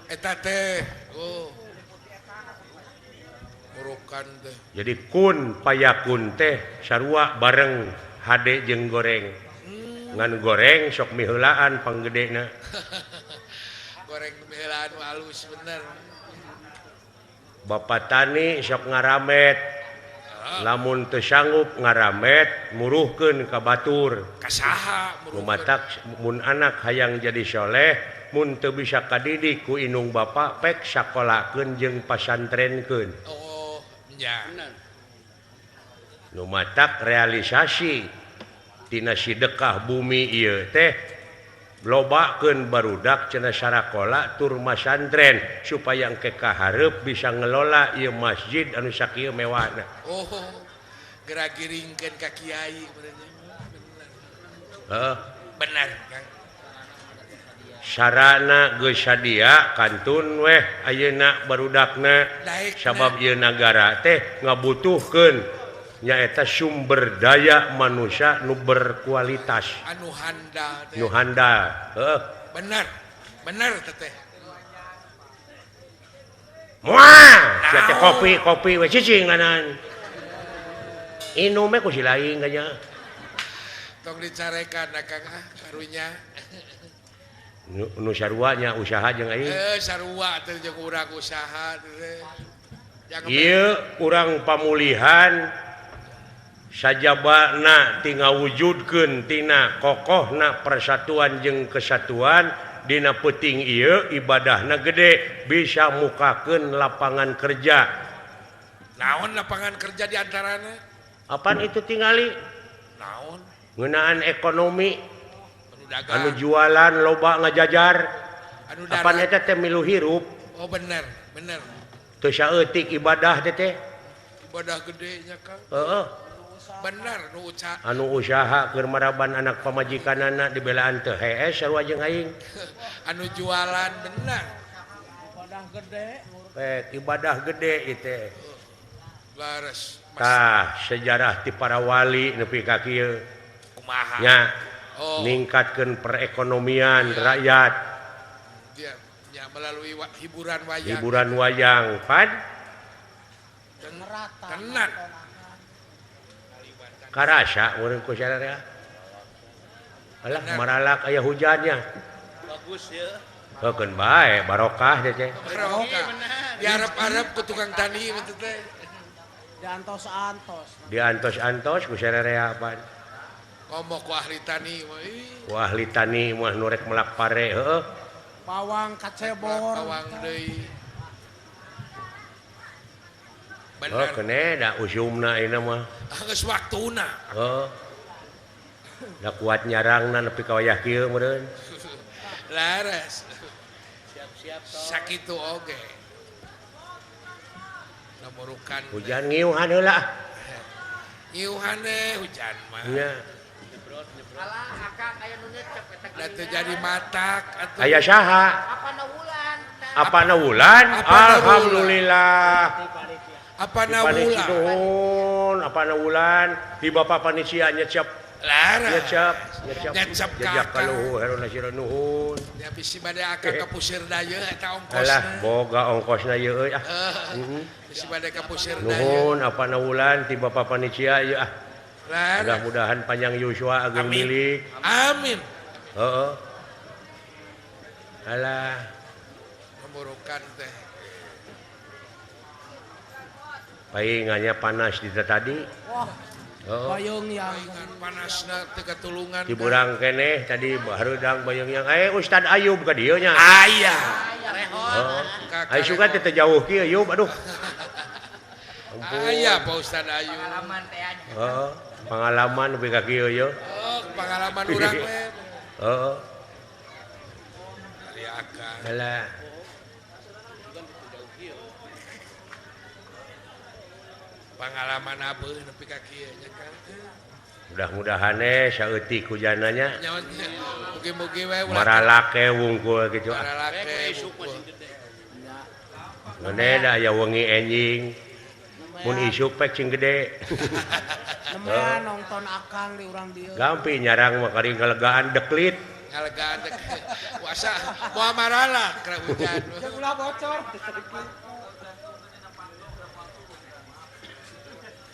Eta teh. Oh. Urukan teh. Jadi kun payakun teh sarua bareng hade jeung goreng. Ngan goreng sok miheulaan panggedena. Goreng miheulaan alus bener. Bapak tani sok ngaramet. Lamun teu sanggup ngaramet muruhkeun ka batur. Ka saha muruhkeun? Matak mun anak hayang jadi soleh mun teu bisa kadidik ku inung bapa pek sakolakeun jeung pasantrenkeun. Oh, nya. Nu matak realisasi tina sidekah bumi ieu teh lobakeun barudak cenah sarakola tur masantren supaya engke kahareup bisa ngelola ieu masjid anu sakieu mewahna. Oh, geura giringkeun ka kiai bener. Heeh. Bener, Kang. Sarana geus sadia kantun weh ayeuna barudakna sabab ieu nagara teh ngabutuhkeun nyaeta sumber daya manusia nu berkualitas anu handal teh. Nu handal. Heeh. Bener. Bener teh. Moal, sia teh kopi we cicing nganan. Inum we ku si lain kanya. Tong dicarekan Kang ah karunya. Nu sarua nya usaha jeung aing. Sarua teh jeung urang usaha teh. Ieu urang pamulihan sajabana ti ngawujudkeun tina kokohna persatuan jeung kesatuan dina peuting ieu ibadahna gede bisa mukakeun lapangan kerja. Naon lapangan kerja di antarana? Apaan itu tingali? Naon? Ngeunaan ekonomi. Anu jualan loba ngajajar. Anu apaan eta teh milu hirup? Oh bener, bener. Teu saeutik ibadah teh teh. Ibadah gede nya Kang. Heeh. Bener nu usaha. Anu usaha keur maraban anak pamajikanana dibelaan teu hees sarua jeung aing. Anu jualan bener. Ibadah gede. Ibadah gede ieu teh. Lares. Tah sejarah ti para wali nepi ka kieu. Kumaha? Nya. Oh. Ningkatkeun perekonomian rakyat. Ya, ya melalui hiburan wayang. Hiburan wayang, pan? Tenan. Karasa urang ku sararea. Alah maralak aya hujannya. Bagus ya. Heukeun bae barokah teh teh. Barokah. Diarep-arep ku tukang tani mah teh. Diantos-antos. Diantos-antos ku sararea pan. Ngomong ku ahli tani mah. Ku ahli tani mah nu rek melak pare heueuh. Bawang kacebor. Bawang deui. Bener. Oh, kene da usumna ayeuna mah. Geus waktuna. Heuh. Da kuat nyarangna nepi ka wayah kieu meureun. Laras. Siap-siap toh. Sakitu oge. Namurukan. Hujan ngiuhan heula. Ngiuhan deh hujan mah. Nya. Alah akang aya nu nyecep eta. Da teu jadi matak atuh. Aya saha? Apana wulan? Apana wulan? Alhamdulillah. Apa nawulan? Nuhun, apa nawulan? Di Bapak panitia nyecep. Lara. Nyecep. Jejak kaluhur herona sira nuhun. Ya bisi bade akang ka pusir daya eta ongkosna. Alah, boga ongkosna ieu euy ah. Bisi bade ka pusir daya. Nuhun, apa nawulan ti Bapak panitia ieu ah. Mudah-mudahan panjang yuswa ageng milik. Amin. Heeh. Alah. Memburukan teh. Paingannya panas di tadi. Wah. Oh. Bayung yang panasna teu katulungan. Diburang keneh tadi hareudang bayung yang Ustad Ayub ka dieu nya. Aya. Oh. Ai suka teh teu jauh kieu Ayub aduh. Aya Pak Ustad Ayub. Pengalaman teh nya. Heeh, pengalaman nepi ka kieu ye. Oh, pengalaman urang we. Heeh. Ari akang. Alah. Pengalaman apa nepi ka kieu nya kan. Mudah-mudahan saeutik hujananya. Mugi-mugi we ulah maralake wungkul kitu. Maralake wungkul. Ngene da aya wengi enjing. Mun isuk pek cing gede. Nemean nonton akang di urang dieu. Gampi nyarang mah kari ngalegaan deklit. Ngalegaan deklit. Puasa moal maralak keur hujan. Jeung ulah bocor.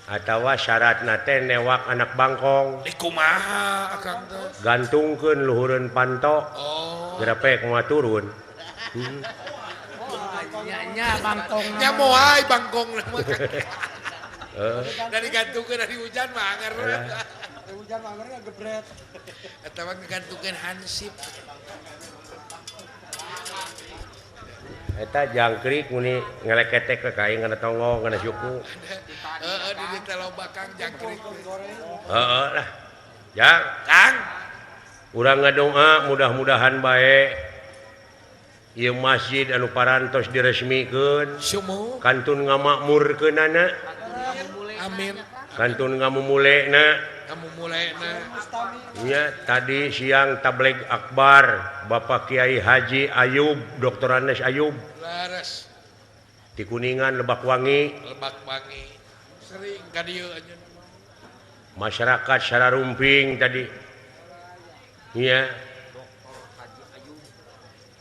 Atawa syaratna teh newak anak bangkong. Di kumaha akang teh? Gantungkeun luhureun panto. Oh. Gerepek moal turun. Nya bangkong. Nya moal bangkong mah. Heeh. Da digantungkeun dari hujan mah anger. Hujan mah anger gebret. Atawa ngagantungkeun hansip. Eta jangkrik muni ngeleketek ka aing kana tonggong kana suku. Heeh, di dieu teh loba Kang jangkrik. Heeh lah. Jang, Kang. Urang ngadoa mudah-mudahan bae ieu masjid anu parantos diresmikeun. Sumuh. Kantun ngamakmurkeunana. Amin. Kantun ngamumulena. Ngamumulena. Nya tadi siang tabligh akbar Bapak Kiai Haji Ayub, Dr. Andes Ayub. Laras. Di Kuningan Lebak Wangi. Lebak Wangi. Sering ka dieu anjeun. Masyarakat sararumping tadi. Nya.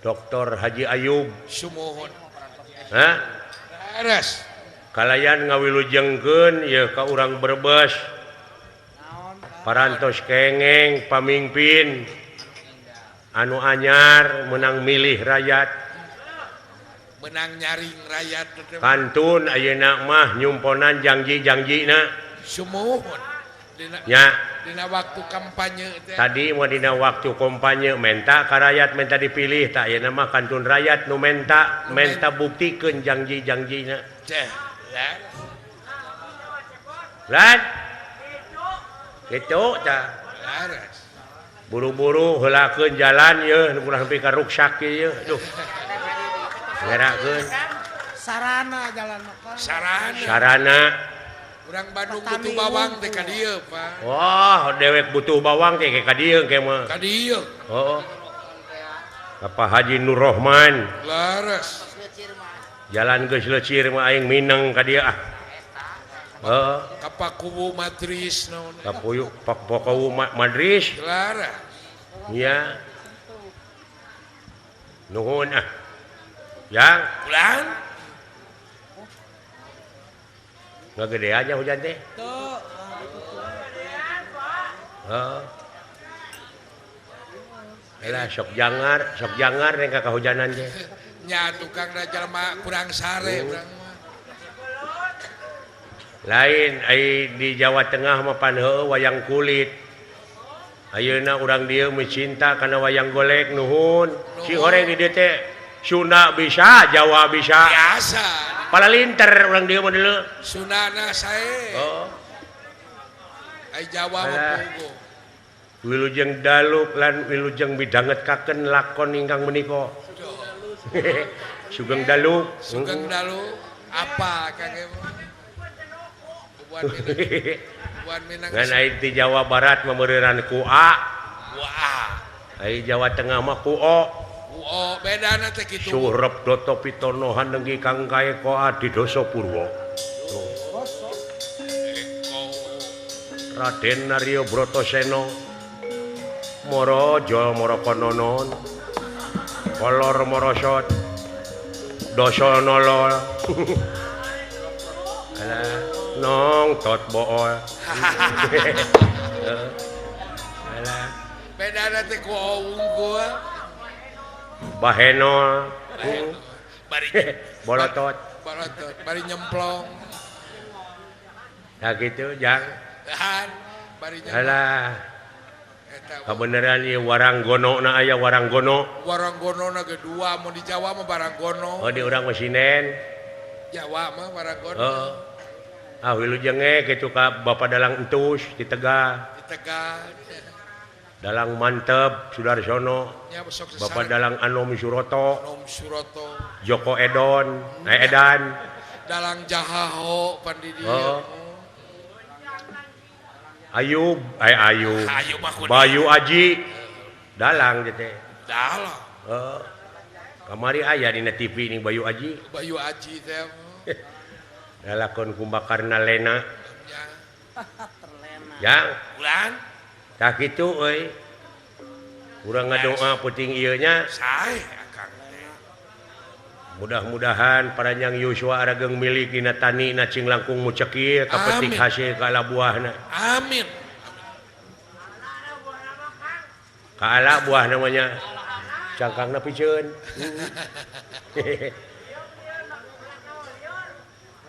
Dr. Haji Ayub. Sumuhun. Hah? Laras. Kalayan ngawilujengkeun ieu ka urang Brebes. Parantos kengeng pamingpin anu anyar menang milih rakyat. Menang nyaring rakyat. Kantun ayeuna mah nyumponan janji-janjina. Sumuhun. Nya. Dina waktu kampanye teh. Tadi mah dina waktu kampanye menta ka rakyat menta dipilih tah ayeuna mah kantun rakyat nu menta menta buktikeun janji-janjina. Teh. Lan. Gitu tah. Laras. Buru-buru heulakeun jalan yeuh nu kurang nepi ka ruksak ieu duh. Ngerakeun. Sarana jalan mah. Sarana. Sarana. Urang Bandung butuh bawang teh ka dieu, Pak. Wah, dewek butuh bawang teh ka dieu ke mah. Ka dieu. Heeh. Bapak Haji Nur Rohman. Laras. Jalan geus leucir mah aing mineng ka dieu ah. Heeh. Ka Pakuwu Madris naon. Ka Pakuwu Madris. Laras. Nya. Nuhun ah. Yang ulang. Ngagedean nya hujan teh. Tuh. Heeh. Elah sok jangar ning ka kahujanan teh. Nya tukang da jalma kurang sare urang mah. Lain ai di Jawa Tengah mah pan heueuh wayang kulit. Ayeuna urang dieu mencinta kana wayang golek nuhun. Si horeng di dieu teh Sunda bisa, Jawa bisa. Biasa. Palalinter urang dieu mah deuleu. Sundana sae. Oh. Ai Jawa mah puguh. Wilujeng dalu lan wilujeng midhangetkaken lakon ingkang menika. Sugeng dalu. Sugeng dalu apa Kang Emo? Buan Minang. Ngan ai di Jawa Barat mah meureureunan ku A. Ku A. Ai Jawa Tengah mah ku O. Ku O bedana teh kitu. Surep Doto Pitono hanenggi kang kae ko Adidoso Purwa. Raden Naryo Bratasena Maraja Marakononon Kolor Marasot Dasa Nala. Alah nong tot bool. Alah bedana teh ku unggul. Baheno bari bolotot. Bolotot bari nyemplong. Nah gitu jang. Alah kebenaran ieu waranggono na aya waranggono. Waranggono na ge dua mun di Jawa mah waranggono. Oh di urang mah sinen. Jawa mah waranggono. Heeh. Ah wilujenge kitu ka Bapak Dalang Entus di Tegal. Di Tegal. Dalang Mantep Sudarsono. Bapak Dalang Anom Suroto. Anom Suroto. Joko Edon, Edan. Dalang Jahaho pan di dieu. Oh. Ayub, Ayub. Bayu Aji. Dalang teh. Dalang. Heeh. Kamari aya dina TV ning Bayu Aji. Bayu Aji teh. Lalakon Kumbakarna Lena. Ya. Jang. Ulan. Tah kitu euy. Urang ngadoa peuting ieu nya. Sae akang teh. Mudah-mudahan paranjang Yuswa arageng milik dina tani na cing langkung mucekir kapetik hasil kaala buahna. Amin. Kaala buah namanya. Cangkangna piceun.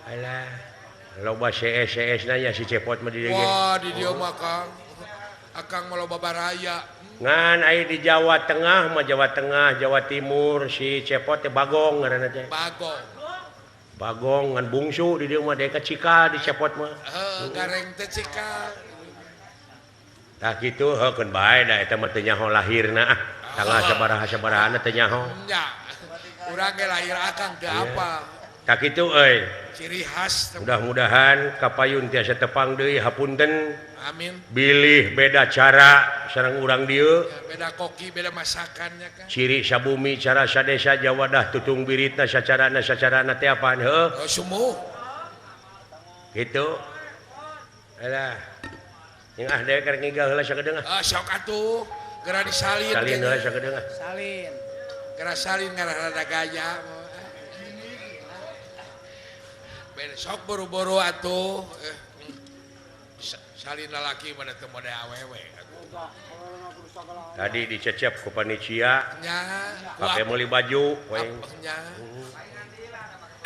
Alah, loba CS-CS na nya si Cepot mah di dieu. Wah, di dieu mah Kang. Akang mah loba baraya. Ngan aya di Jawa Tengah mah Jawa Tengah, Jawa Timur si Cepot teh Bagong ngaranna teh. Bagong. Bagong ngan bungsu di dieu mah deka cikal di Cepot mah. Heuh, gareng teh cikal. Tah kitu heukeun bae da eta mah teu nyaho lahirna ah. Tanggal sabaraha-sabarahana teu nyaho. Nya. Urang ge lahir akang teu apa. Tah kitu euy. Ciri khas. Mudah-mudahan kapayun tiasa tepang deui hapunten. Amin. Bilih beda cara sareng urang dieu. Beda koki, beda masakannya kan. Ciri sabumi cara sadesa Jawadah tutung biritna sacarana sacarana teh apaan heuh? Oh, sumuh. Kitu. Alah. Jeung ah deui karek ngigal heula sakedeung ah. Ah sok atuh, geura disalin. Salin heula sakedeung ah. Salin. Geura salin ngarah rada gaya. Besok buru-buru atuh. Salin lalaki mana teu mode awewe. Tadi dicecep ku panitia. Nya, pake meuli baju we. Nya.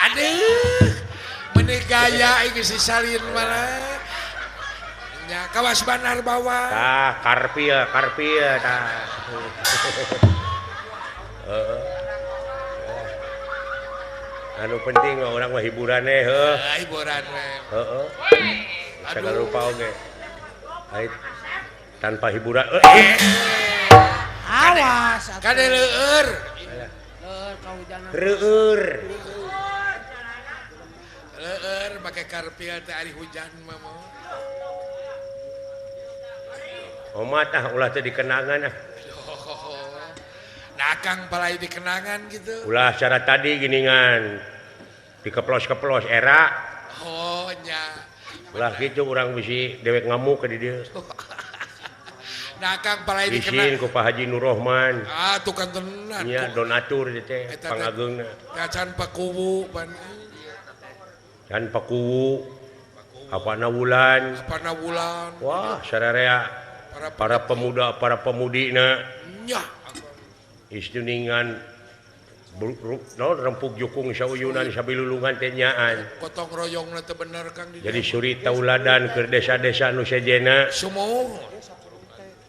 Aduh, meuni gaya ieu si salin mana. Nya kawas bandar bawa. Tah, karpil, karpil tah. Heeh. Anu penting mah urang mah hiburan we heuh. Hiburan we. Heeh. Segala rupa oge. Tanpa hiburan. Awas. Kade leueur. Leueur kahujanan. Reueur. Leueur make karpil teh ari hujan mah. Omat ah ulah teh dikenangan ah. Nah akang palai dikenangan gitu. Ulah cara tadi giningan. Dikeplos-keplos era. Oh nya. Ulah gitu urang bisi dewek ngamuk ke di dieu. Nah akang palai dikenangan. Isin ku Pak Haji Nur Rohman. Ah tukang tenan. Nya donatur ieu teh pangageungna. Can Pakuwu pan. Can Pakuwu. Apana wulan. Apana wulan. Wah, sararea para pemuda para pemudina. Nya. Istuningan no, rempuk jukung sauyunan sabilulungan teh nyaan. Gotong royongna teh bener Kang di. Jadi suri tauladan keur desa-desa nu sejenna. Sumuh.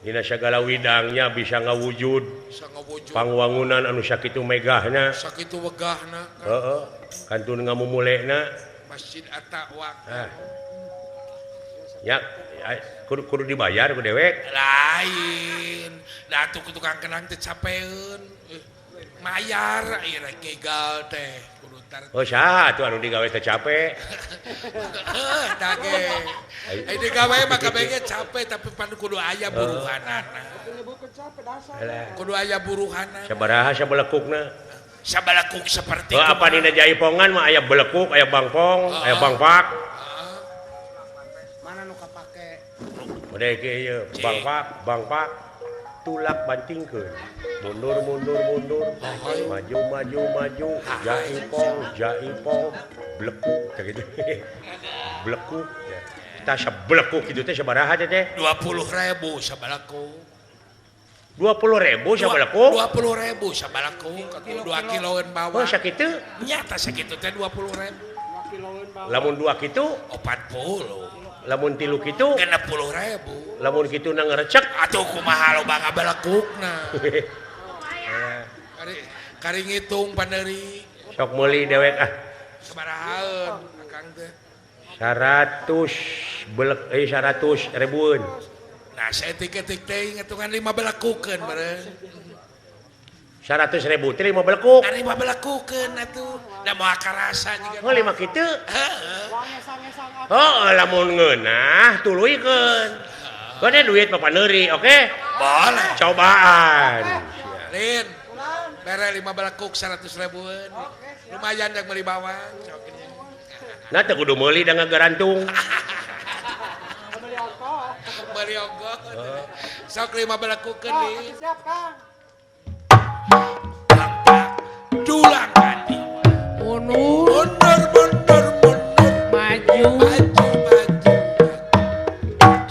Dina sagala widangnya bisa ngawujud. Bisa ngawujud. Pangwangunan anu sakitu megahna. Sakitu wegahna. Heeh. Kantun ngamumulena. Masjid At-Taqwa. Ah. Ya, kudu dibayar ku dewek. Lain. Da atuh ku tukang kenang teh capeun. Mayar ieu rek ngigal teh kudu tar. Oh saha atuh anu digawe teh capek. Heuh tah ge. Ai digawe mah kabeh ge capek tapi pan kudu aya buruhanana. Kudu aya buruhanana. Sabaraha sabelekukna? Sabalekuk seperti oh, apa dina jaipongan mah aya belekuk, aya bangpong, aya bangpak. Mana nu kapake? Udah ieu bangpak, bangpak tulak bantingkeun. Mundur mundur mundur, maju maju maju, jaipong, jaipong, belekuk teh gitu. Belekuk. Tah sabelekuk kitu teh sabaraha teh? 20.000 sabalekuk. 20.000 sabalekuk? 20.000 sabalekuk, 2 kiloan bawang. Oh sakitu? Nyata sakitu teh 20.000. Lamun 2 kitu 40. Lamun 3 kitu 60.000. Lamun kitu na ngerecek atuh kumaha loba ngabalekukna. Kari ngitung pandeuri. Sok meuli dewek ah. Sabarahaeun akang teh? 100 belek 100 ribuan. Nah, saya tik-tik teh ngitungan 5 belekukeun meureun. 100.000 teh 5 belekuk. Nah, 5 belekukeun atuh. Da moal karasa jiga. Oh, 5 kitu? Heeh. Heeh, lamun ngeunah tuluykeun. Gede duit mah paneuri, oke? Boleh. Cobaan. Lin. Bere 5 belekuk 100 ribuan. Lumayan yang meuli bawang. Nah, teu kudu meuli da ngagarantung. Meuli ongkoh. Sok 5 belekukeun deui. Siap, Kang. Dulang ganti. Mundur mundur mundur mundur maju maju maju.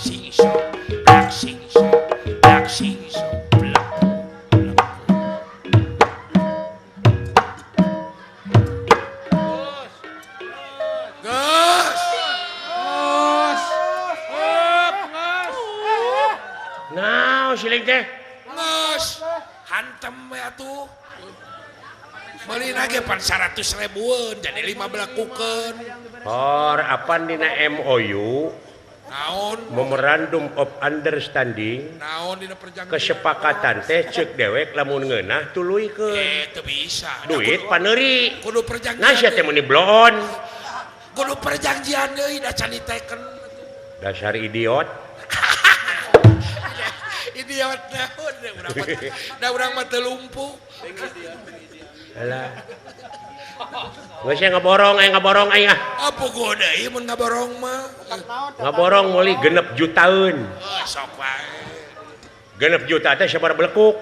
Sing song, dak sing song, dak sing song. Nah, siling teh. Nges, hantem we atuh. Meulina ge pan 100 ribuan jadi 5 belekukeun. Hor apan dina MOU? Naon? Memorandum of Understanding. Naon dina perjanjian? Kesepakatan teh ceuk dewek lamun ngeunah tuluykeun. Teu bisa. Duit paneuri. Kudu perjanjian. Nah sia teh meuni bloon. Kudu perjanjian deui da can diteken. Dasar idiot. Idiot naon da urang mah teu lumpuh. Alah. Geus ngaborong aya ngaborong aya. Apa deui mun ngaborong mah? Ngaborong meuli 6 jutaeun. Heuh sok wae. 6 juta teh sabaraha belekuk?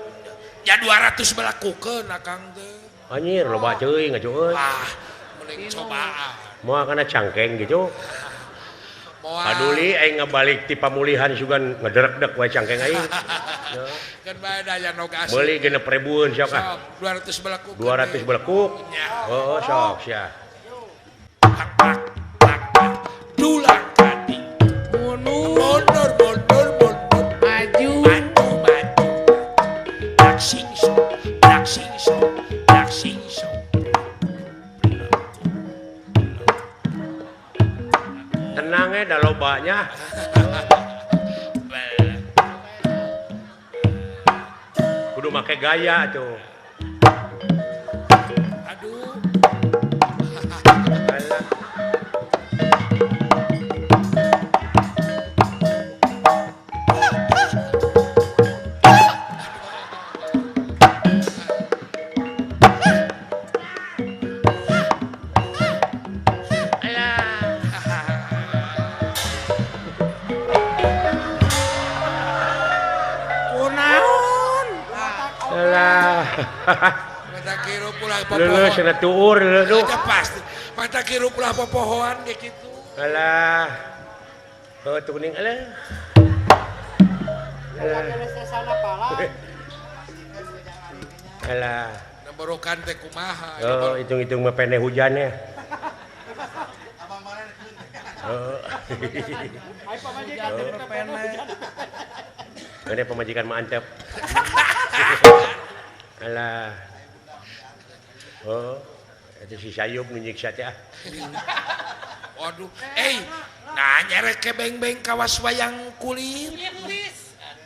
Ya 200 belekukeun akang teh. Anjir loba teuing atuh euy. Ah, mending cobaan. Moal kana cangkeng gitu. Paduli aing ngabalik ti pamulihan sugan ngederek-dek wae cangkeng aing. Kan bae daya nog asli. Meuli 6 ribuan sok ah. 200 belekuk. 200 belekuk. Heeh sok sia. Dulang kati. Mundur mundur mundur maju maju maju. Dak sing song, dak sing song, dak sing song. Tenangnya dah lobanya. Kudu make gaya tuh. Aduh. Alah. Leuleus cenah tuur leuleus. Pasti. Mata kirup lah popohoan ge kitu. Alah. Heuh teu kuning alah. Alah. Nemborokan teh kumaha. Oh, hitung-hitung mah pene hujan ya. Heeh. Gede pamajikan mah antep. Alah. Oh, itu si Sayub nu nyiksa teh ah. Waduh, nah nyerek ke beng-beng kawas wayang kulit.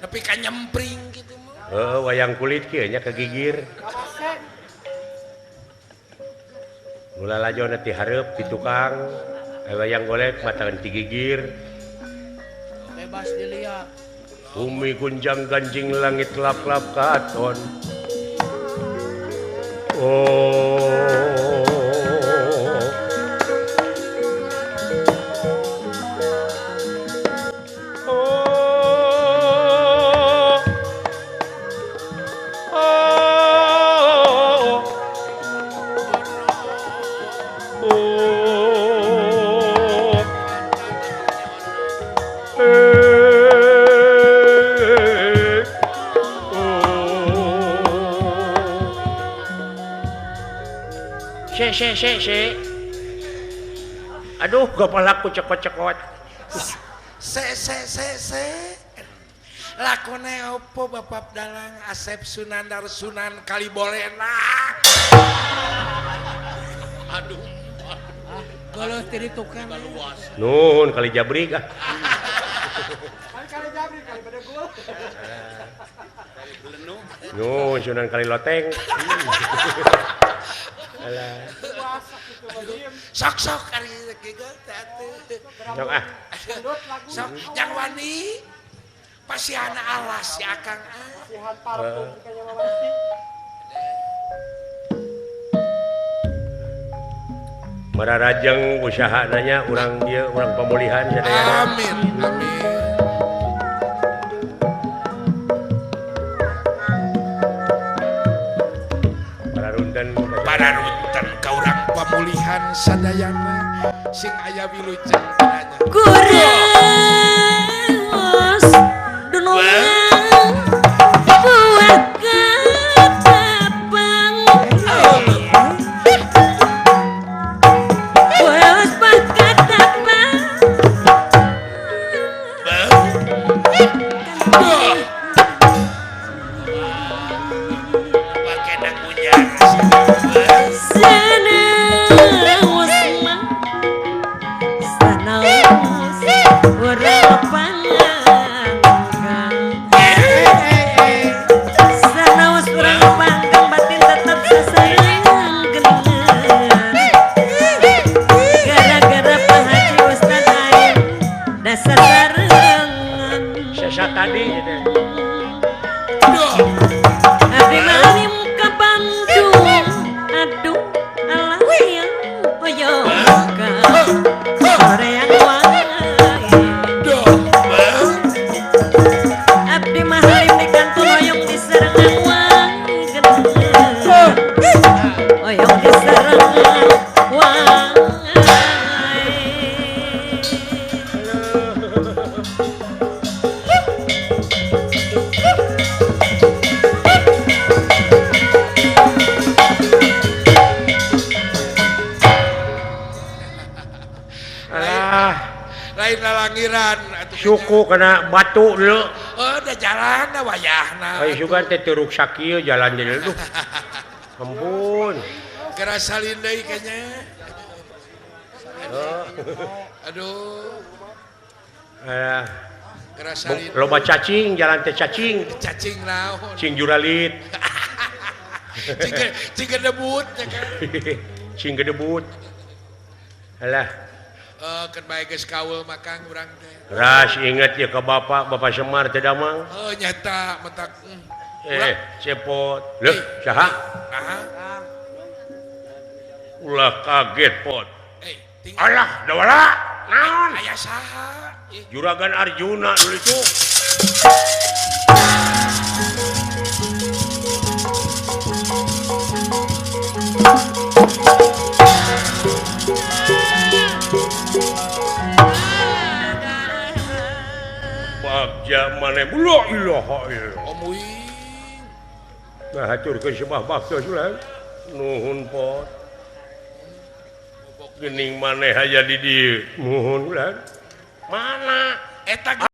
Nepi ka nyempring gitu mah. Heeh, wayang kulit kieu nya kegigir. Nu lalajona ti hareup ti tukang, wayang golek matakeun ti gigir. Bebas dilihat. Bumi gunjang ganjing langit lap-lap katon. Oh Se. Aduh, kepalaku cekot-cekot. Se. Lakone opo Bapak Dalang Asep Sunandar Sunan Kalibolena. Aduh. Geuleuh tiri tukang. Nuhun kali jabrik ah. Kali jabrik kali bedegul. Nuhun Sunan Kali Loteng. Alah. Sok-sok ari gegel teh atuh. Sok ah. Sok jang wani pasihan alas si Akang ah. Pasihan parfum kayaknya mah pasti. Mararajeng usaha nanya urang dieu urang pemulihan sadayana. Amin amin. Pararunten ka urang pamulihan sadayana sing aya wilujeng tanya. Kureus dunungan buah ketapang. Kureus buah ketapang. Tadi Abdi malim ke Bandung, aduh alah ya, oyo ka soreang wae. Abdi malim di kantor oyong diserangan wae geuneuh. Oyong diserangan wae. Lain lalangiran suku kena batu dulu. Oh, da jalan wayahna. Ai sugan teh teu ruksak ieu jalan deui duh. Ampun. Geura salin deui kayaknya. Aduh. Alah. Geura salin. Loba cacing jalan teh cacing. Cacing naon? Cing juralit. Cing gedebut ya kan. Cing gedebut. Alah. Kan bae geus kaul makang urang teh. Ras inget ya ke bapak, Bapak Semar teh damang. Oh nyata mentak. Cepot. Leuh, saha? Naha? Ulah kaget pot. Alah, dawala. Naon? Aya saha? Juragan Arjuna dulu itu. Bagja maneh la ilaha illallah. Om uing. Nah haturkeun sembah bakto sulah. Nuhun pot. Geuning maneh aya di dieu. Nuhun ulah. Mana eta